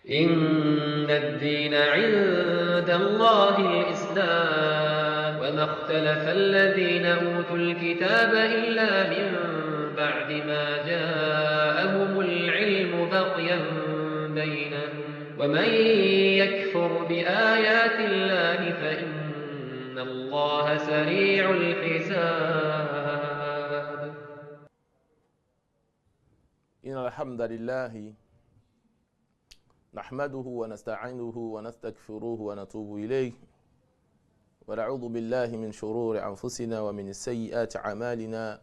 إن الدين عند الله الإسلام، وما اختلف الذين أوتوا الكتاب إلا من بعد ما جاءهم العلم بغيا بينهم، ومن يكفر بآيات الله فإن الله سريع الحساب. إن الحمد لله نحمده ونستعينه ونستغفره ونتوب إليه، ونعوذ بالله من شرور أنفسنا ومن سيئات أعمالنا.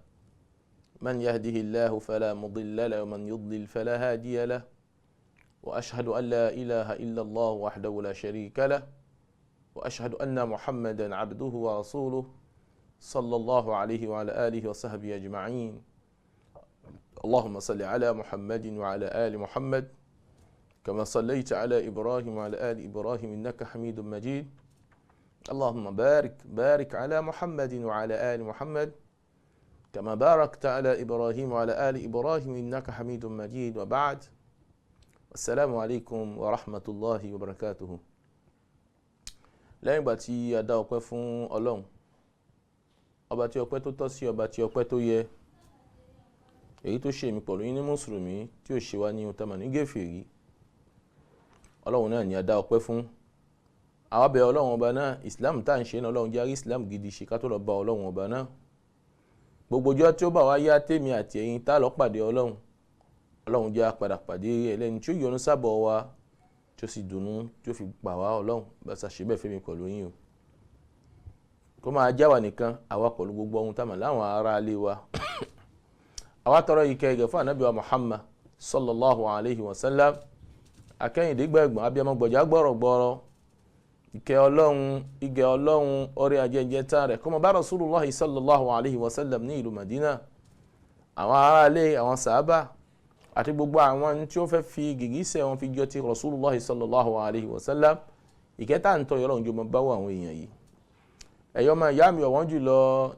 من يهده الله فلا مضل له ومن يضلل فلا هادي له، وأشهد أن لا إله إلا الله وحده لا شريك له، وأشهد أن محمدا عبده ورسوله صلى الله عليه وعلى آله وصحبه أجمعين. اللهم صل على محمد وعلى آل محمد كما صليت على إبراهيم وعلى آل إبراهيم إنك حميد مجيد. اللهم بارك على محمد وعلى آل محمد كما باركت على إبراهيم وعلى آل إبراهيم إنك حميد مجيد. وبعد، السلام عليكم ورحمة الله وبركاته. Lẹ́yìn ìgbà tí a dá ọpẹ́ fún Ọlọ́run, ọba tí ọpẹ́ tó tọ́ sí, ọba tí ọpẹ́ tó yẹ, èyí tó ṣe èmi pẹ̀lú yín ní mùsùlùmí, tí ò ṣe wá ní ohun tá a mọ̀ ní gèfèrí, Ọlọ́run náà ni a dá ọpẹ́ fún. Àwa bẹ̀ Ọlọ́run ọba náà, Islam tá à ń ṣe náà, Ọlọ́run jẹ́ àrí Islam gidi ṣe ká tó lọ bá Ọlọ́run ọba náà. Gbogbo ọjọ́ tí ó bá wá yá tèmi àti ẹ̀yin tá lọ pàdé Ọlọ́run, Ọlọ́run jẹ́ àpàdà pàdé ẹlẹ́ni tí ó yọ́nú sábọ̀ wa, tí ó sì dùnnú, tí ó fi gbà wá. Ọlọ́run bá ṣàṣe bẹ́ẹ̀ fẹ́mi pẹ̀lú yín o, kó máa já wa nìkan, àwa pẹ̀lú gbogbo ohun táwọn láwọn ará ilé wa. Àwa tọrọ ìkẹ́ ìgẹ̀ fún ànábì wa Muhammad sallallahu alayhi wa sallam, akẹ́yìndé gbẹ̀gbọ́n, abiyamọ gbọ̀já gbọ̀rọ̀gbọ̀rọ̀. Ìkẹ́ Ọlọ́run, ìgẹ̀ Ọlọ́run, ọrẹ ajẹ́jẹ́ tá rẹ̀ kó máa bá Rasulullahi sallallahu alayhi wa sallam ní ìlú Madina, àwọn aráalé, àwọn sàábà àti gbogbo àwọn tí ó fẹ́ fi gìgísẹ̀ wọn fi jọ ti Rasulullahi sallallahu alayhi wa sallam. Ìkẹ́ tá à ń tọ́ Ọlọ́run jọ máa bá wọ àwọn èèyàn yìí. Ẹ̀yọ́ máa yá mi ọ̀wọ́n jùlọ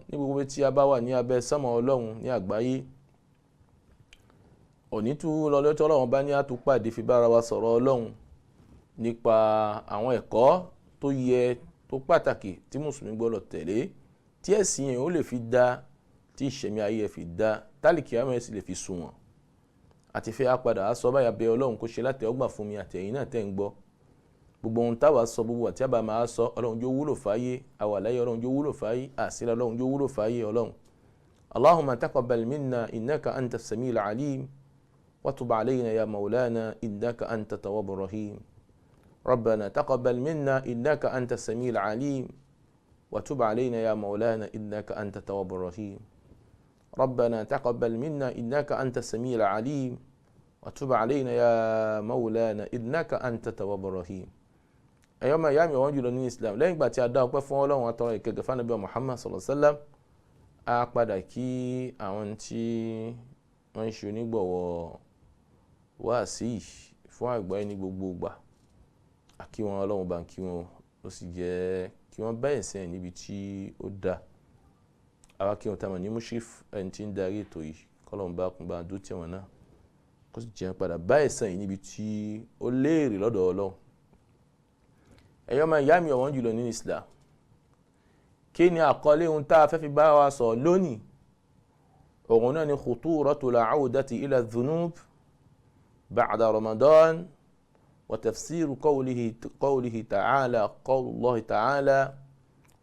ní gbogbo tí a bá wà ní abẹ́ sánmọ̀ Ọlọ́run ní àgbáyé, òní tú lọ́lọ́tọ́ Ọlọ́run bá ní àtúpàdé fi bára wa sọ̀rọ̀ Ọlọ́run nípa àwọn ẹ̀kọ́ tó yẹ, tó pàtàkì, tí mùsùlùmí gbọ́dọ̀ tẹ̀lé, tí ẹ̀sìn yẹn ó lè fi dá, tí ìṣẹ̀mí ayé ẹ̀ fi dá, tálíkì àmọ́ ẹ̀ sì lè fi sunwọ̀n. Àti fẹ́ apàdà á sọ báyà, bẹ Ọlọ́run kó ṣe láti ọgbà fún mi àti ẹ̀yin náà tẹ́ ń gbọ́. Gbogbo ohun táwa sọ, gbogbo àti àbá máa sọ, Ọlọ́run jó wúlò fáyé àwa láyé, Ọlọ́run jó wúlò fáyé àsílẹ̀, Ọlọ́run jó wúlò fáyé. Ọlọ́run, اللهم تقبل منا إنك أنت السميع العليم، وتب علينا يا مولانا إنك أنت التواب الرحيم. ربنا تقبل منا إنك أنت السميع العليم، وتب علينا يا مولانا إنك أنت التواب الرحيم. ربنا تقبل منا إنك أنت السميع العليم، وتب علينا يا مولانا إنك أنت التواب الرحيم. Ẹ̀yọ́ máa yá mi ọ̀wọ́n jùlọ ní Islam, lẹ́yìn ìgbà tí a dá ọpẹ́ fún Ọlọ́run, atọ́rọ ìkẹ́gẹ́ fún Ànábì Muhammad sallallahu alaihi wasallam, a padà kí àwọn tí wọ́n ń ṣe onígbọ̀wọ́ wáàsí yìí fún àgbáyé ní gbogbo ìgbà. Àkí wọn, Ọlọ́run bá ń kí wọn, ó sì jẹ́ kí wọ́n bá ẹ̀sìn ẹ̀ níbi tí ó dá. Àwa kí wọn tá mọ̀ ní mushrif, ẹni tí ń darí ètò yìí, kọ́lọ́run bá kún bá dúró tì wọ́n náà, kó sì jẹ́ padà bá ẹ̀sìn yìí níbi tí ó léèrè lọ́dọ̀ Ọlọ́run. Ẹ̀yọ́ máa yá mi ọ̀wọ́n jùlọ ní Islam, kí ni àkọlé ohun tá a fẹ́ fi bá wa sọ lónìí? Òun náà ni khuturatul audati ila dhunub ba'da Ramadan wa tafsiru qawlihi ta'ala, qawlullahi ta'ala,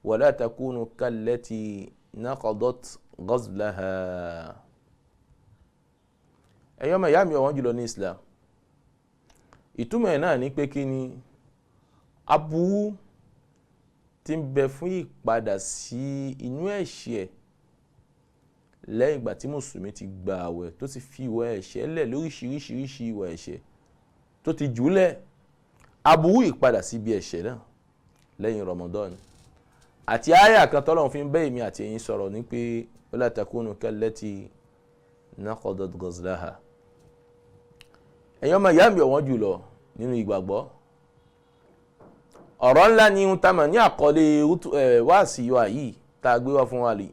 wala takunu kallati naqadat ghazlaha. Ẹ̀yọ́ máa yá mi ọ̀wọ́n jùlọ ní Islam, ìtumọ̀ ẹ̀ náà ní pé kí ni aburú tí ń bẹ fún ìpadà sí inú ẹ̀ṣẹ̀ lẹ́yìn ìgbà tí mùsùlùmí ti gba àwẹ̀, tó ti fi ìwà ẹ̀ṣẹ̀ lẹ̀ lóríṣiríṣiríṣi ìwà ẹ̀ṣẹ̀ tó ti jùlẹ̀, aburú ìpadà síbi ẹ̀ṣẹ̀ náà lẹ́yìn Ramadan, àti àyà kan tọ́lọ́run fi ń bẹ́ èmi àti ẹ̀yin sọ̀rọ̀ ní pé wala takunu kallati naqadat ghazlaha. Ẹ̀yin ọmọ ìyá mi ọ̀wọ́n jùlọ nínú ìgbàgbọ́, ọ̀rọ̀ ńlá ni ohun tá a mọ̀ ní àkọlé wáàsí wa yìí tá a gbé wá fún wa lè,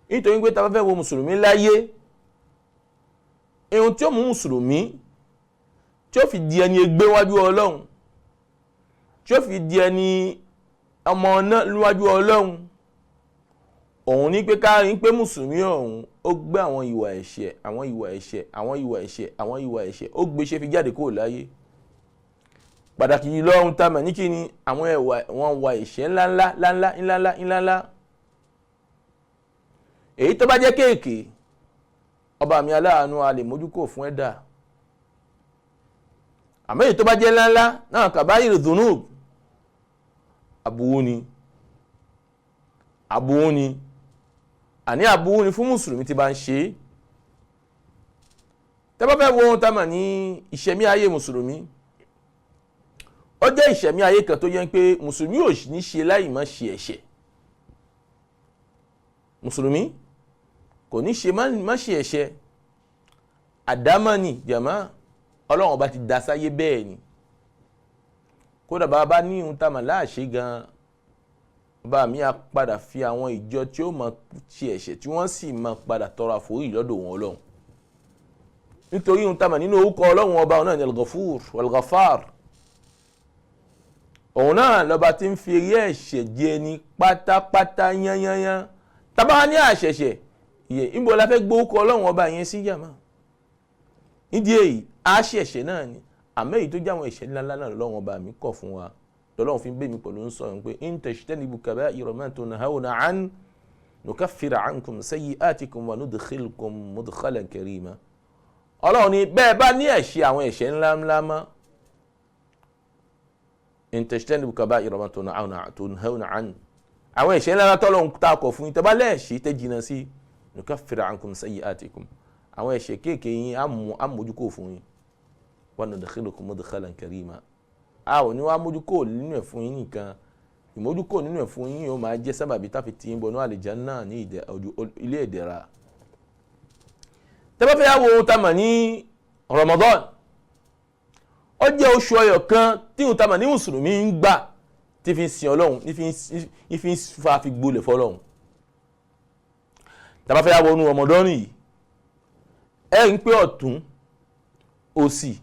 nítorí pé tá a bá fẹ́ wo mùsùlùmí láyé, ohun tí ó mú mùsùlùmí tí ó fi di ẹni ègbé wájú Ọlọ́run, tí ó fi di ẹni ọmọ náà níwájú Ọlọ́run, òun ní pé káàrin pé mùsùlùmí ọ̀hún ó gbé àwọn ìwà ẹ̀ṣẹ̀, àwọn ìwà ẹ̀ṣẹ̀, àwọn ìwà ẹ̀ṣẹ̀, àwọn ìwà ẹ̀ṣẹ̀ ó gbé ṣe fi jáde kúrò láyé. Pàtàkì yìí lọ́run tá a mọ̀ ní kí ni àwọn ẹ̀wà wọn wà ẹ̀ṣẹ̀ ńláńlá ńláńlá ńláńlá ńláńlá. Èyí tó bá jẹ́ kéèké, ọba mi aláàánú a lè mójúkò fún ẹ̀dá. Àmọ́ èyí tó bá jẹ́ ńláńlá náà kàbáyìrì dhunub, aburú ni, aburú ni, àní aburú ni fún mùsùlùmí tí bá ń ṣe é. Tẹ́ bá fẹ́ wo ohun tá a mọ̀ ní ìṣẹ̀mí ayé mùsùlùmí, ó jẹ́ ìṣẹ̀mí ayé kan tó yẹ pé mùsùlùmí ò ní ṣe láì má ṣe ẹ̀ṣẹ̀. Mùsùlùmí kò ní ṣe má ṣe ẹ̀ṣẹ̀. Àdámọ́ ni jàmá, Ọlọ́run ọba ti dá sáyé bẹ́ẹ̀ ni. Kódà bàbá ní ohun tá a mọ̀ láàṣẹ gan-an, bàbá mi á padà fi àwọn ìjọ tí ó máa ṣe ẹ̀ṣẹ̀ tí wọ́n sì máa padà tọrọ àforíjì lọ́dọ̀ wọn Ọlọ́run. Nítorí ohun tá a mọ̀ nínú orúkọ Ọlọ́run ọba náà ni Al-Ghafur Al-Ghafar. Òun náà lọ́ba tí ń fi eré ẹ̀ṣẹ̀ jẹ ni pátápátá yányányán. Tábà ní àṣẹ̀ṣẹ̀ ìyẹn ìbò la fẹ́ gbórúkọ Ọlọ́run ọba yẹn sí jàmá. Nídìí èyí àṣẹ̀ṣẹ̀ náà ni, àmọ́ èyí tó jẹ́ àwọn ẹ̀ṣẹ̀ ńláńlá náà lọ́lọ́run ọba mi kọ̀ fún wa. Lọ́lọ́run fi ń bẹ̀ mí pẹ̀lú ń sọ̀rọ̀ pé in tajtanibu kaba'ira ma tunhawna an nukaffir ankum sayyi'atikum wa nudkhilkum mudkhalan karima. Ọlọ́run ni bẹ́ẹ̀ bá ní ẹ̀ṣẹ̀ àwọn ẹ̀ṣẹ̀ ńláńlá mọ́, in tajtanibu kaba'ira ma tunhawna an, àwọn ẹ̀ṣẹ̀ ńláńlá tọ́lọ́run tá a kọ̀ fún yín, tẹ́ bá lẹ́ẹ̀ṣẹ̀ tẹ́ jìnnà sí, nukaffir ankum sayyi'atikum, àwọn ẹ̀ṣẹ̀ kéèké yín á mójúkò fún yín, wa nudkhilukum mudkhalan karima. A ò ní wá mójúkò nínú ẹ̀ fún yín nìkan, ìmójúkò nínú ẹ̀ fún yín yóò máa jẹ́ sábàbí tá fi tì yín bọnú àlìjánnà ní ilé ìdẹ̀ra. Tẹ́ bá fẹ́ wo ohun tá a mọ̀ ní Ramadan, ó jẹ́ oṣù ọyọ̀ kan tí ohun tá a mọ̀ ní mùsùlùmí ń gbà tí fi ń sin Ọlọ́run, ní fi ń fa fi gbolẹ̀ fọlọ́run. Tẹ́ bá fẹ́ wo ohun Ramadan yìí, ẹ ń pé ọ̀tún, òsì,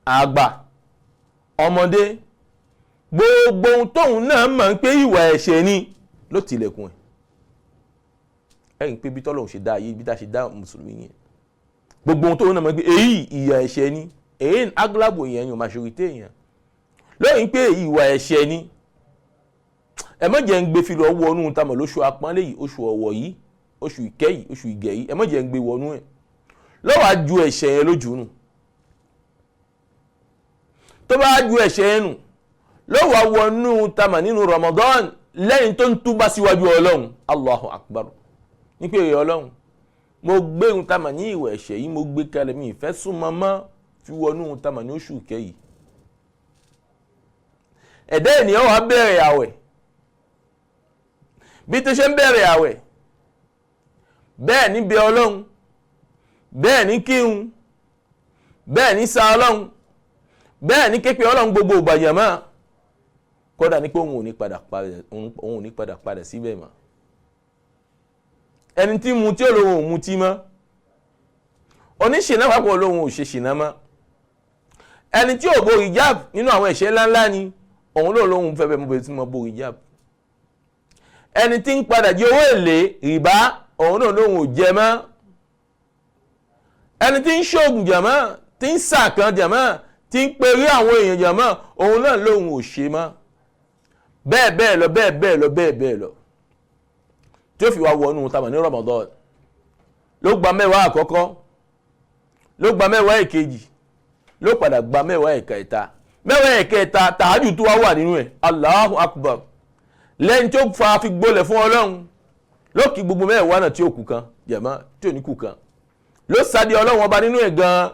àgbà, ọmọdé, gbogbo ohun tóun náà mọ̀ ń pé ìwà ẹ̀ṣẹ̀ ni ló tilẹ̀kùn ẹ̀. Ẹ ń pé bí tọ́lọ́hun ṣe dá ayé, bí tá a ṣe dá mùsùlùmí yẹn, gbogbo ohun tóun náà mọ̀ ń pé èyí ìyà ẹ̀ṣẹ̀ ni, èyí aglábò yẹn yóò majorité yẹn lóyìn pé ìwà ẹ̀ṣẹ̀ ni. Ẹ má jẹ́ ń gbé fi lọ wọnú tamọ̀ lóṣù apọ́nlé yìí, oṣù ọ̀wọ̀ yìí, oṣù ìkẹ́ yìí, oṣù ìgẹ̀ yìí, ẹ má jẹ́ ń gbé wọnú ẹ̀. Lọ́wọ́ á ju ẹ̀ṣẹ̀ yẹn lójú nù. Tó bá ju ẹ̀ṣẹ̀ yẹn nù, lọ́wọ́ wọnú tamà nínú Ramadan lẹ́yìn tó ń túbá síwájú Ọlọ́run. Allahu Akbar. Ní pé Ọlọ́run, mo gbé ohun tamà ní ìwà ẹ̀ṣẹ̀ yìí, mo gbé kalẹ̀, mi ìfẹ́ súnmọ́ mọ́ fi wọnú tamà ní oṣù ìkẹ́ yìí. Ẹ̀dá ènìyàn wá bẹ̀rẹ̀ àwẹ̀. Bí tó ṣe ń bẹ̀rẹ̀ àwẹ̀, bẹ́ẹ̀ ní bẹ Ọlọ́run, bẹ́ẹ̀ ní kírun, bẹ́ẹ̀ ní sa Ọlọ́run, bẹ́ẹ̀ ní képe Ọlọ́run gbogbo ìgbàyàn mọ́. Kódà ní pé òun ò ní padà padà síbẹ̀ mọ́. Ẹni tí mu tí ó lóun ò mutí mọ́, oníṣìnà papọ̀ lóun ò ṣe ṣìnà mọ́. Ẹni tí ò bo hijab nínú àwọn ẹ̀ṣẹ̀ ńláńlá ni, òun lóun lóun fẹ́ bẹ́ẹ̀ mú bẹ́ẹ̀ tí mo bo hijab. Ẹni tí ń padà jẹ owó èlé rìbá, òun náà lóun ò jẹ mọ́. Ẹni tí ń ṣoògùn jàmọ́, tí ń sàkàn jàmọ́, tí ń perí àwọn èèyàn jàmọ́, òun náà lóun ò ṣe mọ́. Bẹ́ẹ̀ bẹ́ẹ̀ lọ, bẹ́ẹ̀ bẹ́ẹ̀ lọ, bẹ́ẹ̀ bẹ́ẹ̀ lọ, tí ó fi wá wọnú tamọ̀ ní Ramadan. Ló gba mẹ́wàá àkọ́kọ́, ló gba mẹ́wàá èkejì, ló padà gba mẹ́wàá ẹ̀kẹta. Mẹ́wàá ẹ̀kẹta tààjù tó wá wà nínú ẹ̀. Allahu Akbar. Lẹ́yìn tó fa fi gbolẹ̀ fún Ọlọ́run, ló kí gbogbo mẹ́wàá náà tí ó kù kan jàmọ́, tí ò ní kù kan, ló sáde Ọlọ́run ọba nínú ẹ̀ gan-an.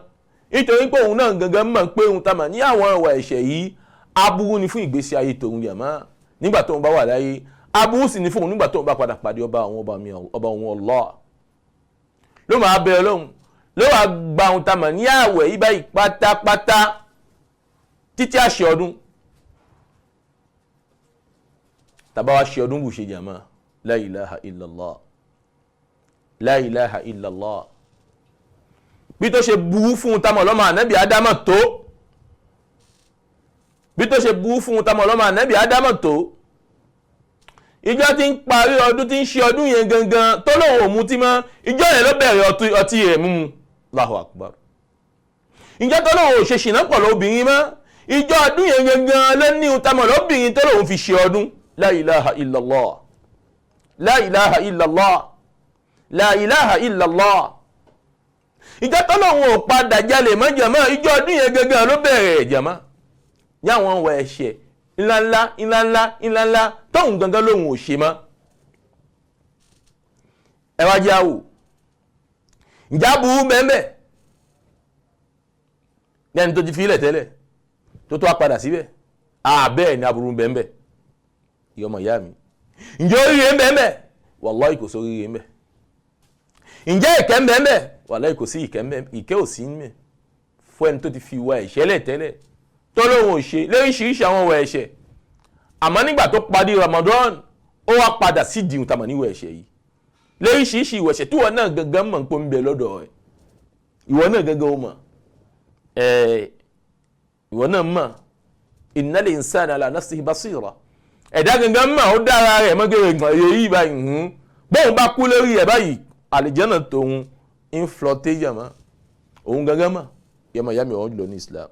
Nítorí pé òun náà gangan mọ̀ pé òun tamà ní àwọn ìwà ẹ̀ṣẹ̀ yìí aburú ni fún ìgbésí ayé tòun jàmọ́ nígbà tóun bá wà láyé, aburú sì ni fún òun nígbà tóun bá padà pàdé ọba àwọn ọba mi, ọba òun Allah. Ló máa bẹ Ọlọ́run, ló wàá gba òun tamà ní àwẹ̀ yìí báyìí pátápátá títí àṣẹ ọdún. Tàbá wá ṣe ọdún bù ṣe jàmọ́, la ilaha illallah, la ilaha illallah. Bí tó ṣe burú fún tamọ̀ lọ́mọ ànábì Ádámọ̀ tó, bí tó ṣe burú fún tamọ̀ lọ́mọ ànábì Ádámọ̀ tó, ìjọ tí ń parí ọdún tí ń ṣe ọdún yẹn gangan tó lóun ò mutí mọ́, ìjọ yẹn ló bẹ̀rẹ̀ ọtí rẹ̀ mímu. Allahu Akbar. Ìjọ tó lóun ò ṣe ṣìnà pọ̀ lóbìnrin mọ́, ìjọ ọdún yẹn gangan ló ní tamọ̀ lóbìnrin tó lóun fi ṣe ọdún. La ilaha illallah, la ilaha illallah, la ilaha illallah. Ìjọ tó lóun ò padà jalè mọ́ jàmá, ìjọ ọdún yẹn gangan ló bẹ̀rẹ̀ jàmá. Yáwọn wọ ẹ̀ṣẹ̀ ńláńlá ńláńlá ńláńlá tóun gangan lóun ò ṣe mọ́. Ẹ wá jẹ́ àwò, ǹjẹ́ aburú bẹ́ẹ̀ lẹ́ni tó ti fi ilẹ̀ tẹ́lẹ̀ tó tó wá padà síbẹ̀? Bẹ́ẹ̀ ni aburú bẹ́ẹ̀ ìyọmọ ìyá mi. Ǹjẹ́ oríire ń bẹ́ẹ̀? Wàláhì kò sí oríire ń bẹ́ẹ̀. Ǹjẹ́ ìkẹ́ ń bẹ́ẹ̀? Wàláhì kò sí ìkẹ́ ń bẹ́ẹ̀, ìkẹ́ ò sí ń bẹ́ẹ̀ fún ẹni tó ti fi ìwà ẹ̀ṣẹ̀ lẹ̀ tẹ́lẹ̀ tó lóun ò ṣe lóríṣiríṣi àwọn ìwà ẹ̀ṣẹ̀. Àmọ́ nígbà tó parí Ramadan, ó wá padà sí ìdìhun tàmọ̀ níwà ẹ̀ṣẹ̀ yìí, lóríṣiríṣi ìwà ẹ̀ṣẹ̀ tí ìwọ náà gangan mọ̀ pé ń bẹ lọ́dọ̀ rẹ̀. Ìwọ náà gangan ó mọ̀, ìwọ náà mọ̀, innal insana ala nafsihi basira. Ẹ̀dá gangan mọ̀, ó dára rẹ̀ mọ́gẹ́rẹ́ nǹkan èyí báyìí, bóun bá kú lórí ẹ̀ báyìí, àlìjẹ́nà tòun ń flọ́tẹ́ yàmá, òun gangan mọ̀. Yàmá yàmí ọ̀hún jùlọ ní Islam.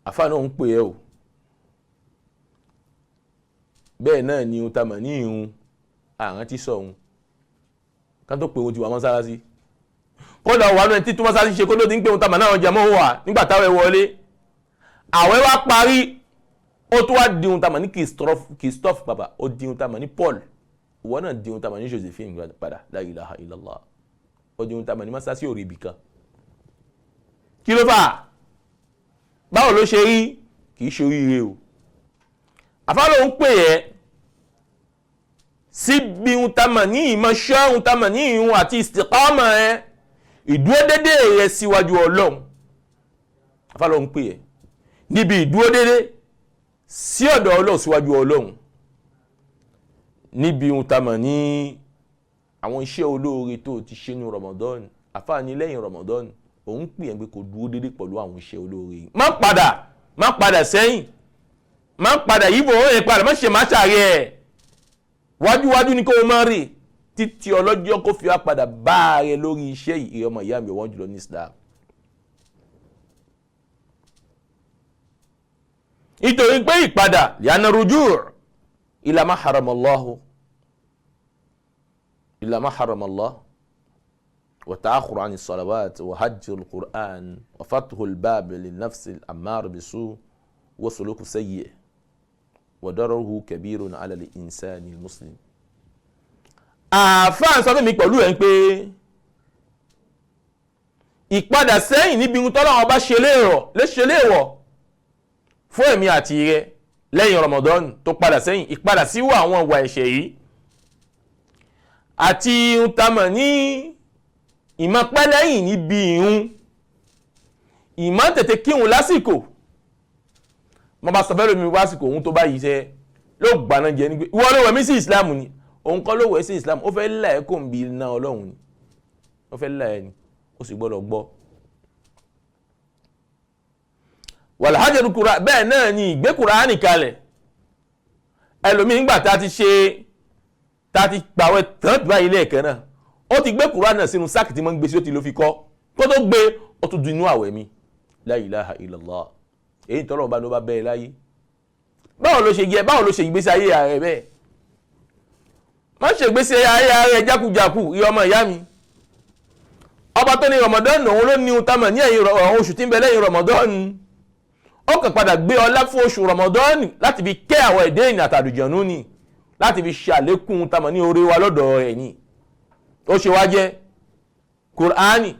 Àfáà náà ń pè ẹ́ o. Bẹ́ẹ̀ náà ni ohun tá a mọ̀ ní ìhun àrántí sọ òun ká tó pé ohun ti wà mọ́sálásí. Kódà wà náà títún mọ́sálásí ṣe kó ló ti ń pè ohun tá a mọ̀ náà jẹ́ mọ́ wà nígbà táwọn ẹ wọlé. Àwẹ̀ wá parí, ó tún wá di ohun tá a mọ̀ ní Christophe bàbá, ó di ohun tá a mọ̀ ní Paul, ìwọ náà di ohun tá a mọ̀ ní Josephine padà. La ilaha illallah. Ó di ohun tá a mọ̀ ní mọ́sálásí òrì ibì kan. Kí ló fà? Báwo ló ṣe rí? Kì í ṣe oríire o. Àfáà ló ń pè ẹ́ síbi ohun tá a mọ̀ ní ìmọ̀ ṣọ́, ohun tá a mọ̀ ní ìhun àti istiqama ẹ, ìdúró dédé rẹ síwájú Ọlọ́run. Àfáà ló ń pè ẹ́ níbi ìdúró dédé sí ọ̀dọ̀ Ọlọ́run, síwájú Ọlọ́run, níbi ohun tá a mọ̀ ní àwọn iṣẹ́ olóore tó ti ṣe ní Ramadan. Àfáà ní lẹ́yìn Ramadan, òun pè ẹ́ pé kò dúró dédé pẹ̀lú àwọn iṣẹ́ olóore yìí. Má padà, má padà sẹ́yìn, má padà yíbo ó yẹ padà, má ṣe má ṣàárẹ̀ ẹ̀. Wájúwájú ni kó o máa rè títí ọlọ́jọ́ kó fi wá padà bá a rẹ lórí iṣẹ́ yìí. Ọmọ ìyá mi wọ́n jùlọ ní Islam. Nítorí pé ìpadà li'anna ruju' ila ma harama Allahu, ila ma harama Allah, wa ta'akhkhur 'ani as-salawat wa hajr al-Qur'an wa fathu al-bab lin-nafs al-ammara bis-su' wa suluku sayyi' wa dararuhu kabirun 'ala al-insani al-muslim. Àfáà sọ fún mi pẹ̀lú ẹ̀ ń pé ìpadà sẹ́yìn níbi ohun tọ́lọ́run bá ṣe léèwọ̀ fún èmi àti rẹ lẹ́yìn Ramadan tó padà sẹ́yìn, ìpadà síwọ́ àwọn ìwà ẹ̀ṣẹ̀ yìí àti ohun tá a mọ̀ ní ìmọ̀ pẹ́ lẹ́yìn níbi ìhun, ìmọ̀ tètè kírun lásìkò. Mo bá sọ fẹ́ lómi wásìkò òun tó bá yìí ṣe ló gbaná jẹ ní pé ìwọ ló wẹ̀ mí sí Islam ni, òun kọ́ ló wẹ̀ sí Islam, ó fẹ́ là ẹ́ kó ń bi iná Ọlọ́run ni, ó fẹ́ là ẹ́ ni, ó sì gbọ́dọ̀ gbọ́. Wàlhájẹ̀rù kura, bẹ́ẹ̀ náà ni ìgbé Kùránì kalẹ̀. Ẹlòmíì nígbà tá a ti ṣe tá a ti gbàwẹ̀ tán báyìí lẹ́ẹ̀kan náà, ó ti gbé Kùránì náà sínú sáàkì tí wọ́n ń gbé sí, ó ti ló fi kọ́ kó tó gbé, ó tún di inú àwẹ̀ mi. La ilaha illallah. Èyí tọ́lọ̀ bá ló bá bẹ́ẹ̀ láyé. Báwo ló ṣe jẹ, báwo ló ṣe ìgbésí ayé rẹ bẹ́ẹ̀? Má ṣe ìgbésí ayé rẹ jákujàku, ìyá ọmọ ìyá mi. Ọba tó ní Ramadan òun ló ní ohun tá a mọ̀ ní ẹ̀yìn oṣù tí ń bẹ lẹ́yìn Ramadan. Ó kàn padà gbé ọlá fún oṣù Ramadan láti fi kẹ́ àwọn ẹ̀dẹ́ ènìyàn àtàlùjọ̀nú ni, láti fi ṣe àlékún tá a mọ̀ ní oore wa lọ́dọ̀ rẹ̀ ni. Ó ṣe wá jẹ́ Kùránì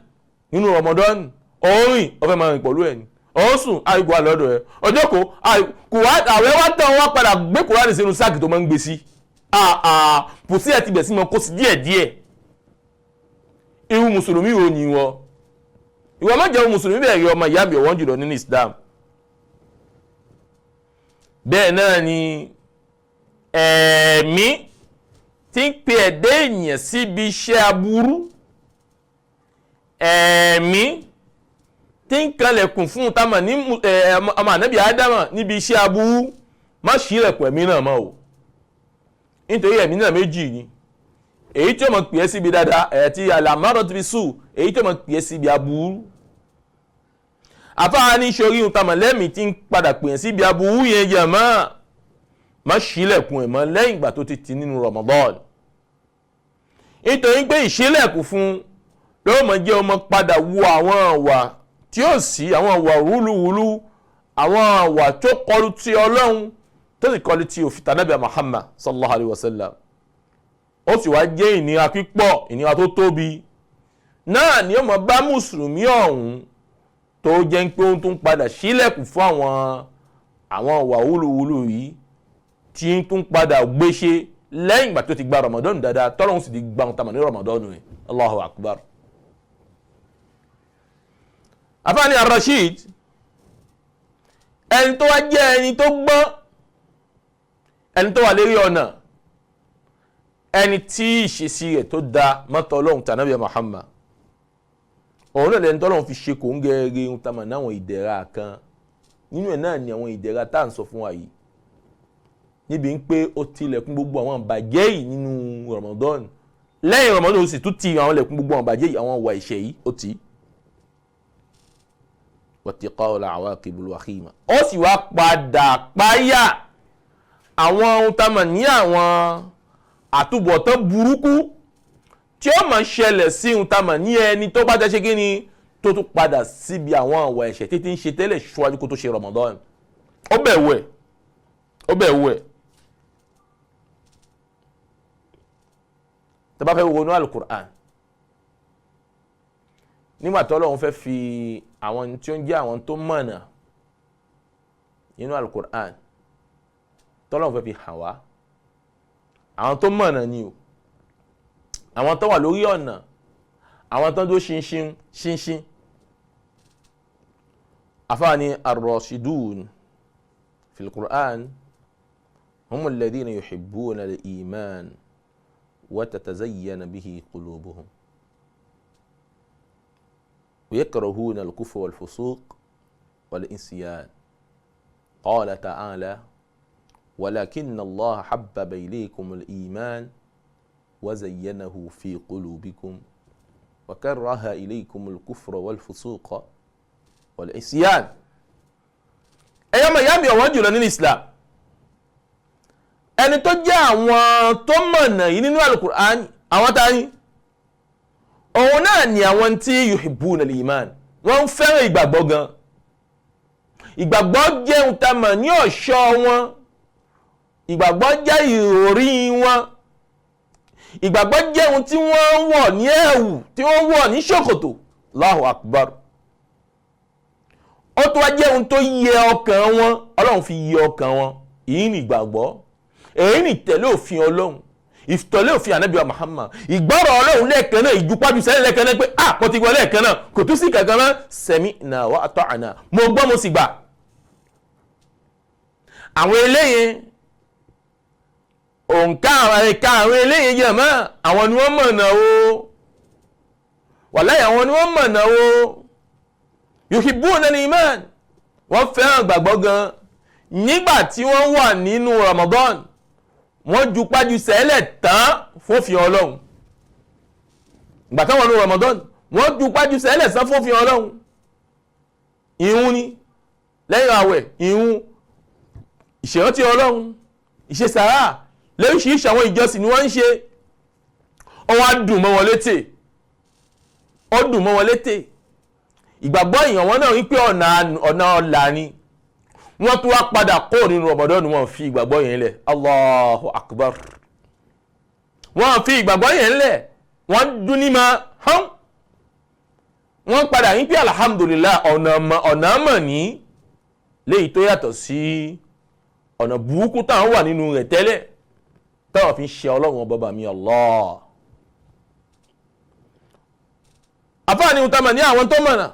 nínú Ramadan, òórìn ó fẹ́ máa rìn pẹ̀lú ẹ̀ ni, òun sùn àìkú wà lọ́dọ̀ ẹ̀, ọjọ́ kò àwẹ̀ wá tán wá padà gbé Kùránì sínú sáàkì tó máa ń gbé sí. Pùsí ẹ̀ ti bẹ̀ sí mọ́ kó sí díẹ̀díẹ̀. Irú mùsùlùmí wo ni ìwọ? Ìwọ má jẹ́ mùsùlùmí bẹ́ẹ̀ rí ọmọ ìyá mi ọ̀wọ́n jùlọ nínú Islam. Bẹ́ẹ̀ náà ni ẹ̀mí tí ń pe ẹ̀dá ènìyàn síbi iṣẹ́ aburú, ẹ̀mí tí ń kanlẹ̀kùn fún tamọ̀ ní ọmọ ànábì ádámà níbi iṣẹ́ aburú, má ṣílẹ̀kùn ẹ̀mí náà mọ́ o. Nítorí ẹ̀mí náà méjì ni, èyí tí ó mọ̀ pè é síbi dáadáa ẹ̀ tí àlàmárọ̀ ti fi sùn, èyí tí ó mọ̀ pè é síbi aburú. Àfáà ní sori ohun tamọ̀ lẹ́mìí tí ń padà pè é síbi aburú yẹn jẹ̀ mọ́, má ṣílẹ̀kùn ẹ̀ mọ́ lẹ́yìn ìgbà tó ti ti nínú Ramadan. Nítorí pé ìṣílẹ̀kùn fún ló mọ̀ jẹ́ ọmọ padà wo àwọn àwà tí ó sí, àwọn àwà wúlúwúlú, àwọn àwà tó kọlu ti Ọlọ́run tó sì kọlu ti òfin tànàbí Muhammad sallallahu alayhi wa sallam. Ó sì wá jẹ́ ìnira pípọ̀, ìnira tó tóbi náà ni ó mọ̀ bá mùsùlùmí ọ̀hún tó jẹ́ pé ó tún padà ṣílẹ̀kùn fún àwọn àwà wúlúwúlú yìí tí ń tún padà gbéṣe lẹ́yìn ìgbà tó ti gba Ramadan dáadáa, tọ́lọ́hún sì ti gba ohun tamọ̀ ní Ramadan rẹ̀. Allahu akbar. Àfáàní Ar-Rashid, ẹni tó wá jẹ́ ẹni tó gbọ́n, ẹni tó wà lérí ọ̀nà, ẹni tí ìṣesí rẹ̀ tó da mọ́tò Ọlọ́run tànàbí Muhammad, òun náà lẹni tọ́lọ́run fi ṣe kò ń gẹ́gẹ́ ohun tamọ̀ náwọn ìdẹ̀ra kan. Nínú ẹ̀ náà ni àwọn ìdẹ̀ra tá à ń sọ fún wa yìí, níbi ń pé ó tilẹ̀kùn gbogbo àwọn àbàjẹ́ yìí nínú Ramadan. Lẹ́yìn Ramadan ó sì tún ti àwọn ilẹ̀kùn gbogbo àwọn àbàjẹ́ yìí, àwọn ìwà ẹ̀ṣẹ̀ yìí ó ti. Wattiqa'ul awaqibul wakhima. Ó sì wá padà páyà àwọn ohun tá a mọ̀ ní àwọn àtúbọ̀tán burúkú tí ó máa ṣẹlẹ̀ sí ohun tá a mọ̀ ní ẹni tó bá jẹ́ ṣe kí ni tó tún padà síbi àwọn ìwà ẹ̀ṣẹ̀ títí ń ṣe tẹ́lẹ̀ ṣíwájú kó tó ṣe Ramadan. Ó bẹ̀wò ẹ̀, ó bẹ̀wò ẹ̀. Tá bá fẹ́ wọnú Al-Qur'an, nígbà tí Ọlọ́run fẹ́ fi àwọn tí ó ń jẹ́ àwọn tó mọ̀nà nínú Al-Qur'an, tọ́lọ́run fẹ́ fi hàn wá àwọn tó mọ̀nà ni o, àwọn tó wà lórí ọ̀nà, àwọn tó ń dúró ṣinṣin ṣinṣin. Àfáàní Ar-Rashidun fil Qur'an hum alladhina yuhibbuna al-iman wa tatazayyana bihi qulubuhum wa yakrahuna al-kufra wal-fusuq wal-isyan. Qala ta'ala walakinna Allaha habbaba ilaykum al-iman wa zayyanahu fi qulubikum wa karraha ilaykum al-kufra wal-fusuqa wal-isyan. Ẹ̀yọ́ mọ̀ ìyá mi ọ̀wọ́n jùlọ nínú Islam, ẹni tó jẹ́ àwọn tó mọ̀nà yìí nínú Al-Qur'an, àwọn tá ní òun náà ni àwọn tí yuhibbuna al-iman, wọ́n ń fẹ́ràn ìgbàgbọ́ gan. Ìgbàgbọ́ jẹ́ ohun tá mọ̀ ní ọ̀ṣọ́ wọn, ìgbàgbọ́ jẹ́ ìròrí wọn, ìgbàgbọ́ jẹ́ ohun tí wọ́n ń wọ̀ ní ẹ̀wù, tí wọ́n ń wọ̀ ní ṣòkòtò. Allahu akbar. Ó tó wá jẹ́ ohun tó yẹ ọkàn wọn, Ọlọ́run fi yẹ ọkàn wọn. Èyí ni ìgbàgbọ́, èyí ni ìtẹ̀lé òfin Ọlọ́run, ìtẹ̀lé òfin Ànábì wa Muhammad, ìgbọ́rọ̀ Ọlọ́run lẹ́ẹ̀kan náà, ìjùpájú sẹ́lẹ̀ lẹ́ẹ̀kan náà pé a kò ti gbọ́ lẹ́ẹ̀kan náà, kò tún sí kankan mọ́. Sami'na wa ata'na, mo gbọ́ mo sì gbà. Àwọn eléyìí òǹkà ẹ̀ka, àwọn eléyìí jẹ̀ mọ́, àwọn ni wọ́n mọ̀nà o, wàláhì àwọn ni wọ́n mọ̀nà o. Yuhibbuna al-iman, wọ́n fẹ́ràn gbàgbọ́ gan. Nígbà tí wọ́n wà nínú Ramadan, wọ́n ju pájú sẹ́lẹ̀ tán fófin Ọlọ́run. Ìgbà táwọn nínú Ramadan, wọ́n ju pájú sẹ́lẹ̀ tán fófin Ọlọ́run. Ìhun ni lẹ́yìn àwẹ̀, ìhun ìṣèrántí Ọlọ́run, ìṣe sàrà, lóríṣiríṣi àwọn ìjọsìn ni wọ́n ń ṣe. Ó wá dùn mọ́ wọn létè, ó dùn mọ́ wọn létè. Ìgbàgbọ́ èèyàn wọn náà wípé ọ̀nà ọ̀la ni. Wọ́n tún wá padà kó nínú Ramadan, wọ́n fi ìgbàgbọ́ yẹn lẹ̀. Allahu akbar. Wọ́n fi ìgbàgbọ́ yẹn lẹ̀, wọ́n dún ní ma hán. Wọ́n padà wípé alhamdulillah, ọ̀nà mọ̀ ní léyìí tó yàtọ̀ sí ọ̀nà burúkú táwọn wà nínú rẹ̀ tẹ́lẹ̀, táwọn fi ń ṣe Ọlọ́run bàbá mi Allah. Àfáàní ohun tá a mọ̀ ní àwọn tó mọ̀nà,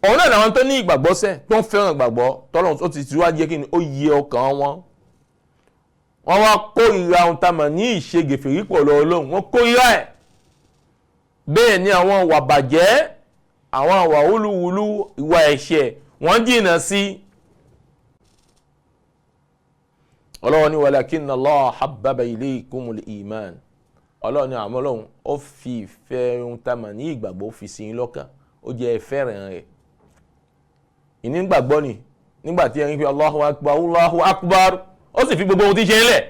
òun náà làwọn tó ní ìgbàgbọ́ sẹ́, tó ń fẹ́ràn ìgbàgbọ́ tọ́lọ́run ó ti wá jẹ́ kí ni ó yẹ ọkàn wọn. Wọ́n wá kórìíra ohun tá a mọ̀ ní ìṣegèfèrí pọ̀ lọ Ọlọ́run, wọ́n kórìíra ẹ̀. Bẹ́ẹ̀ ni àwọn ìwà bàjẹ́, àwọn ìwà wúlúwúlú, ìwà ẹ̀ṣẹ̀, wọ́n jìnnà sí. Ọlọ́run ní walakinna Allah habbaba ilaykumul iman. Ọlọ́run ní àmọ́ Ọlọ́run ó fi ìfẹ́ ohun tá a mọ̀ ní ìgbàgbọ́ fi sí yín lọ́kàn, ó jẹ́ ìfẹ́ràn rẹ̀. Ìnígbàgbọ́ ni nígbà tí ẹni pé Allahu akbar, Allahu akbar, ó sì fi gbogbo ohun tí ṣe ń lẹ̀,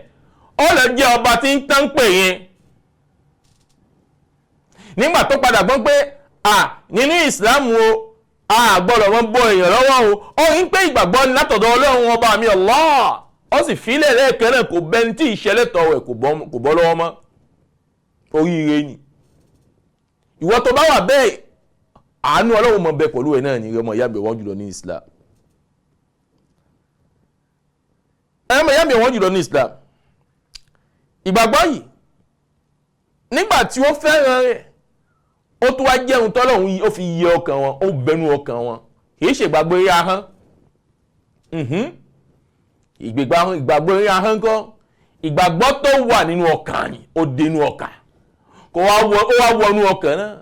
ó lè jẹ́ ọba tí ń tán pè yẹn. Nígbà tó padà gbọ́n pé à nínú ìsìlámù o, a gbọ́dọ̀ wọ́n bọ èèyàn lọ́wọ́ o, ó ń pé ìgbàgbọ́ ni látọ̀dọ̀ Ọlọ́run ọba mi Allah, ó sì filẹ̀ lẹ́ẹ̀kan náà, kò bẹ́ni tí ìṣẹ̀lẹ̀ tọ̀ rẹ̀ kò bọ́ lọ́wọ́ mọ́. Oríire ni ìwọ tó bá wà bẹ́ẹ̀, àánú Ọlọ́run mọ̀ bẹ pẹ̀lú ẹ̀ náà ní ọmọ ìyá mi wọ́n jùlọ ní Islam. Ọmọ ìyá mi wọ́n jùlọ ní Islam. Ìgbàgbọ́ yìí nígbà tí ó fẹ́ràn rẹ̀, ó tún wá jẹun tọ́lọ́hún, ó fi yẹ ọkàn wọn, ó bẹnu ọkàn wọn. Kìí ṣe ìgbàgbọ́ eré ahọ́n. Ìgbàgbọ́ eré ahọ́n kọ́, ìgbàgbọ́ tó wà nínú ọkàn ni, ó dénú ọkàn, kò wá wọnú ọkàn náà.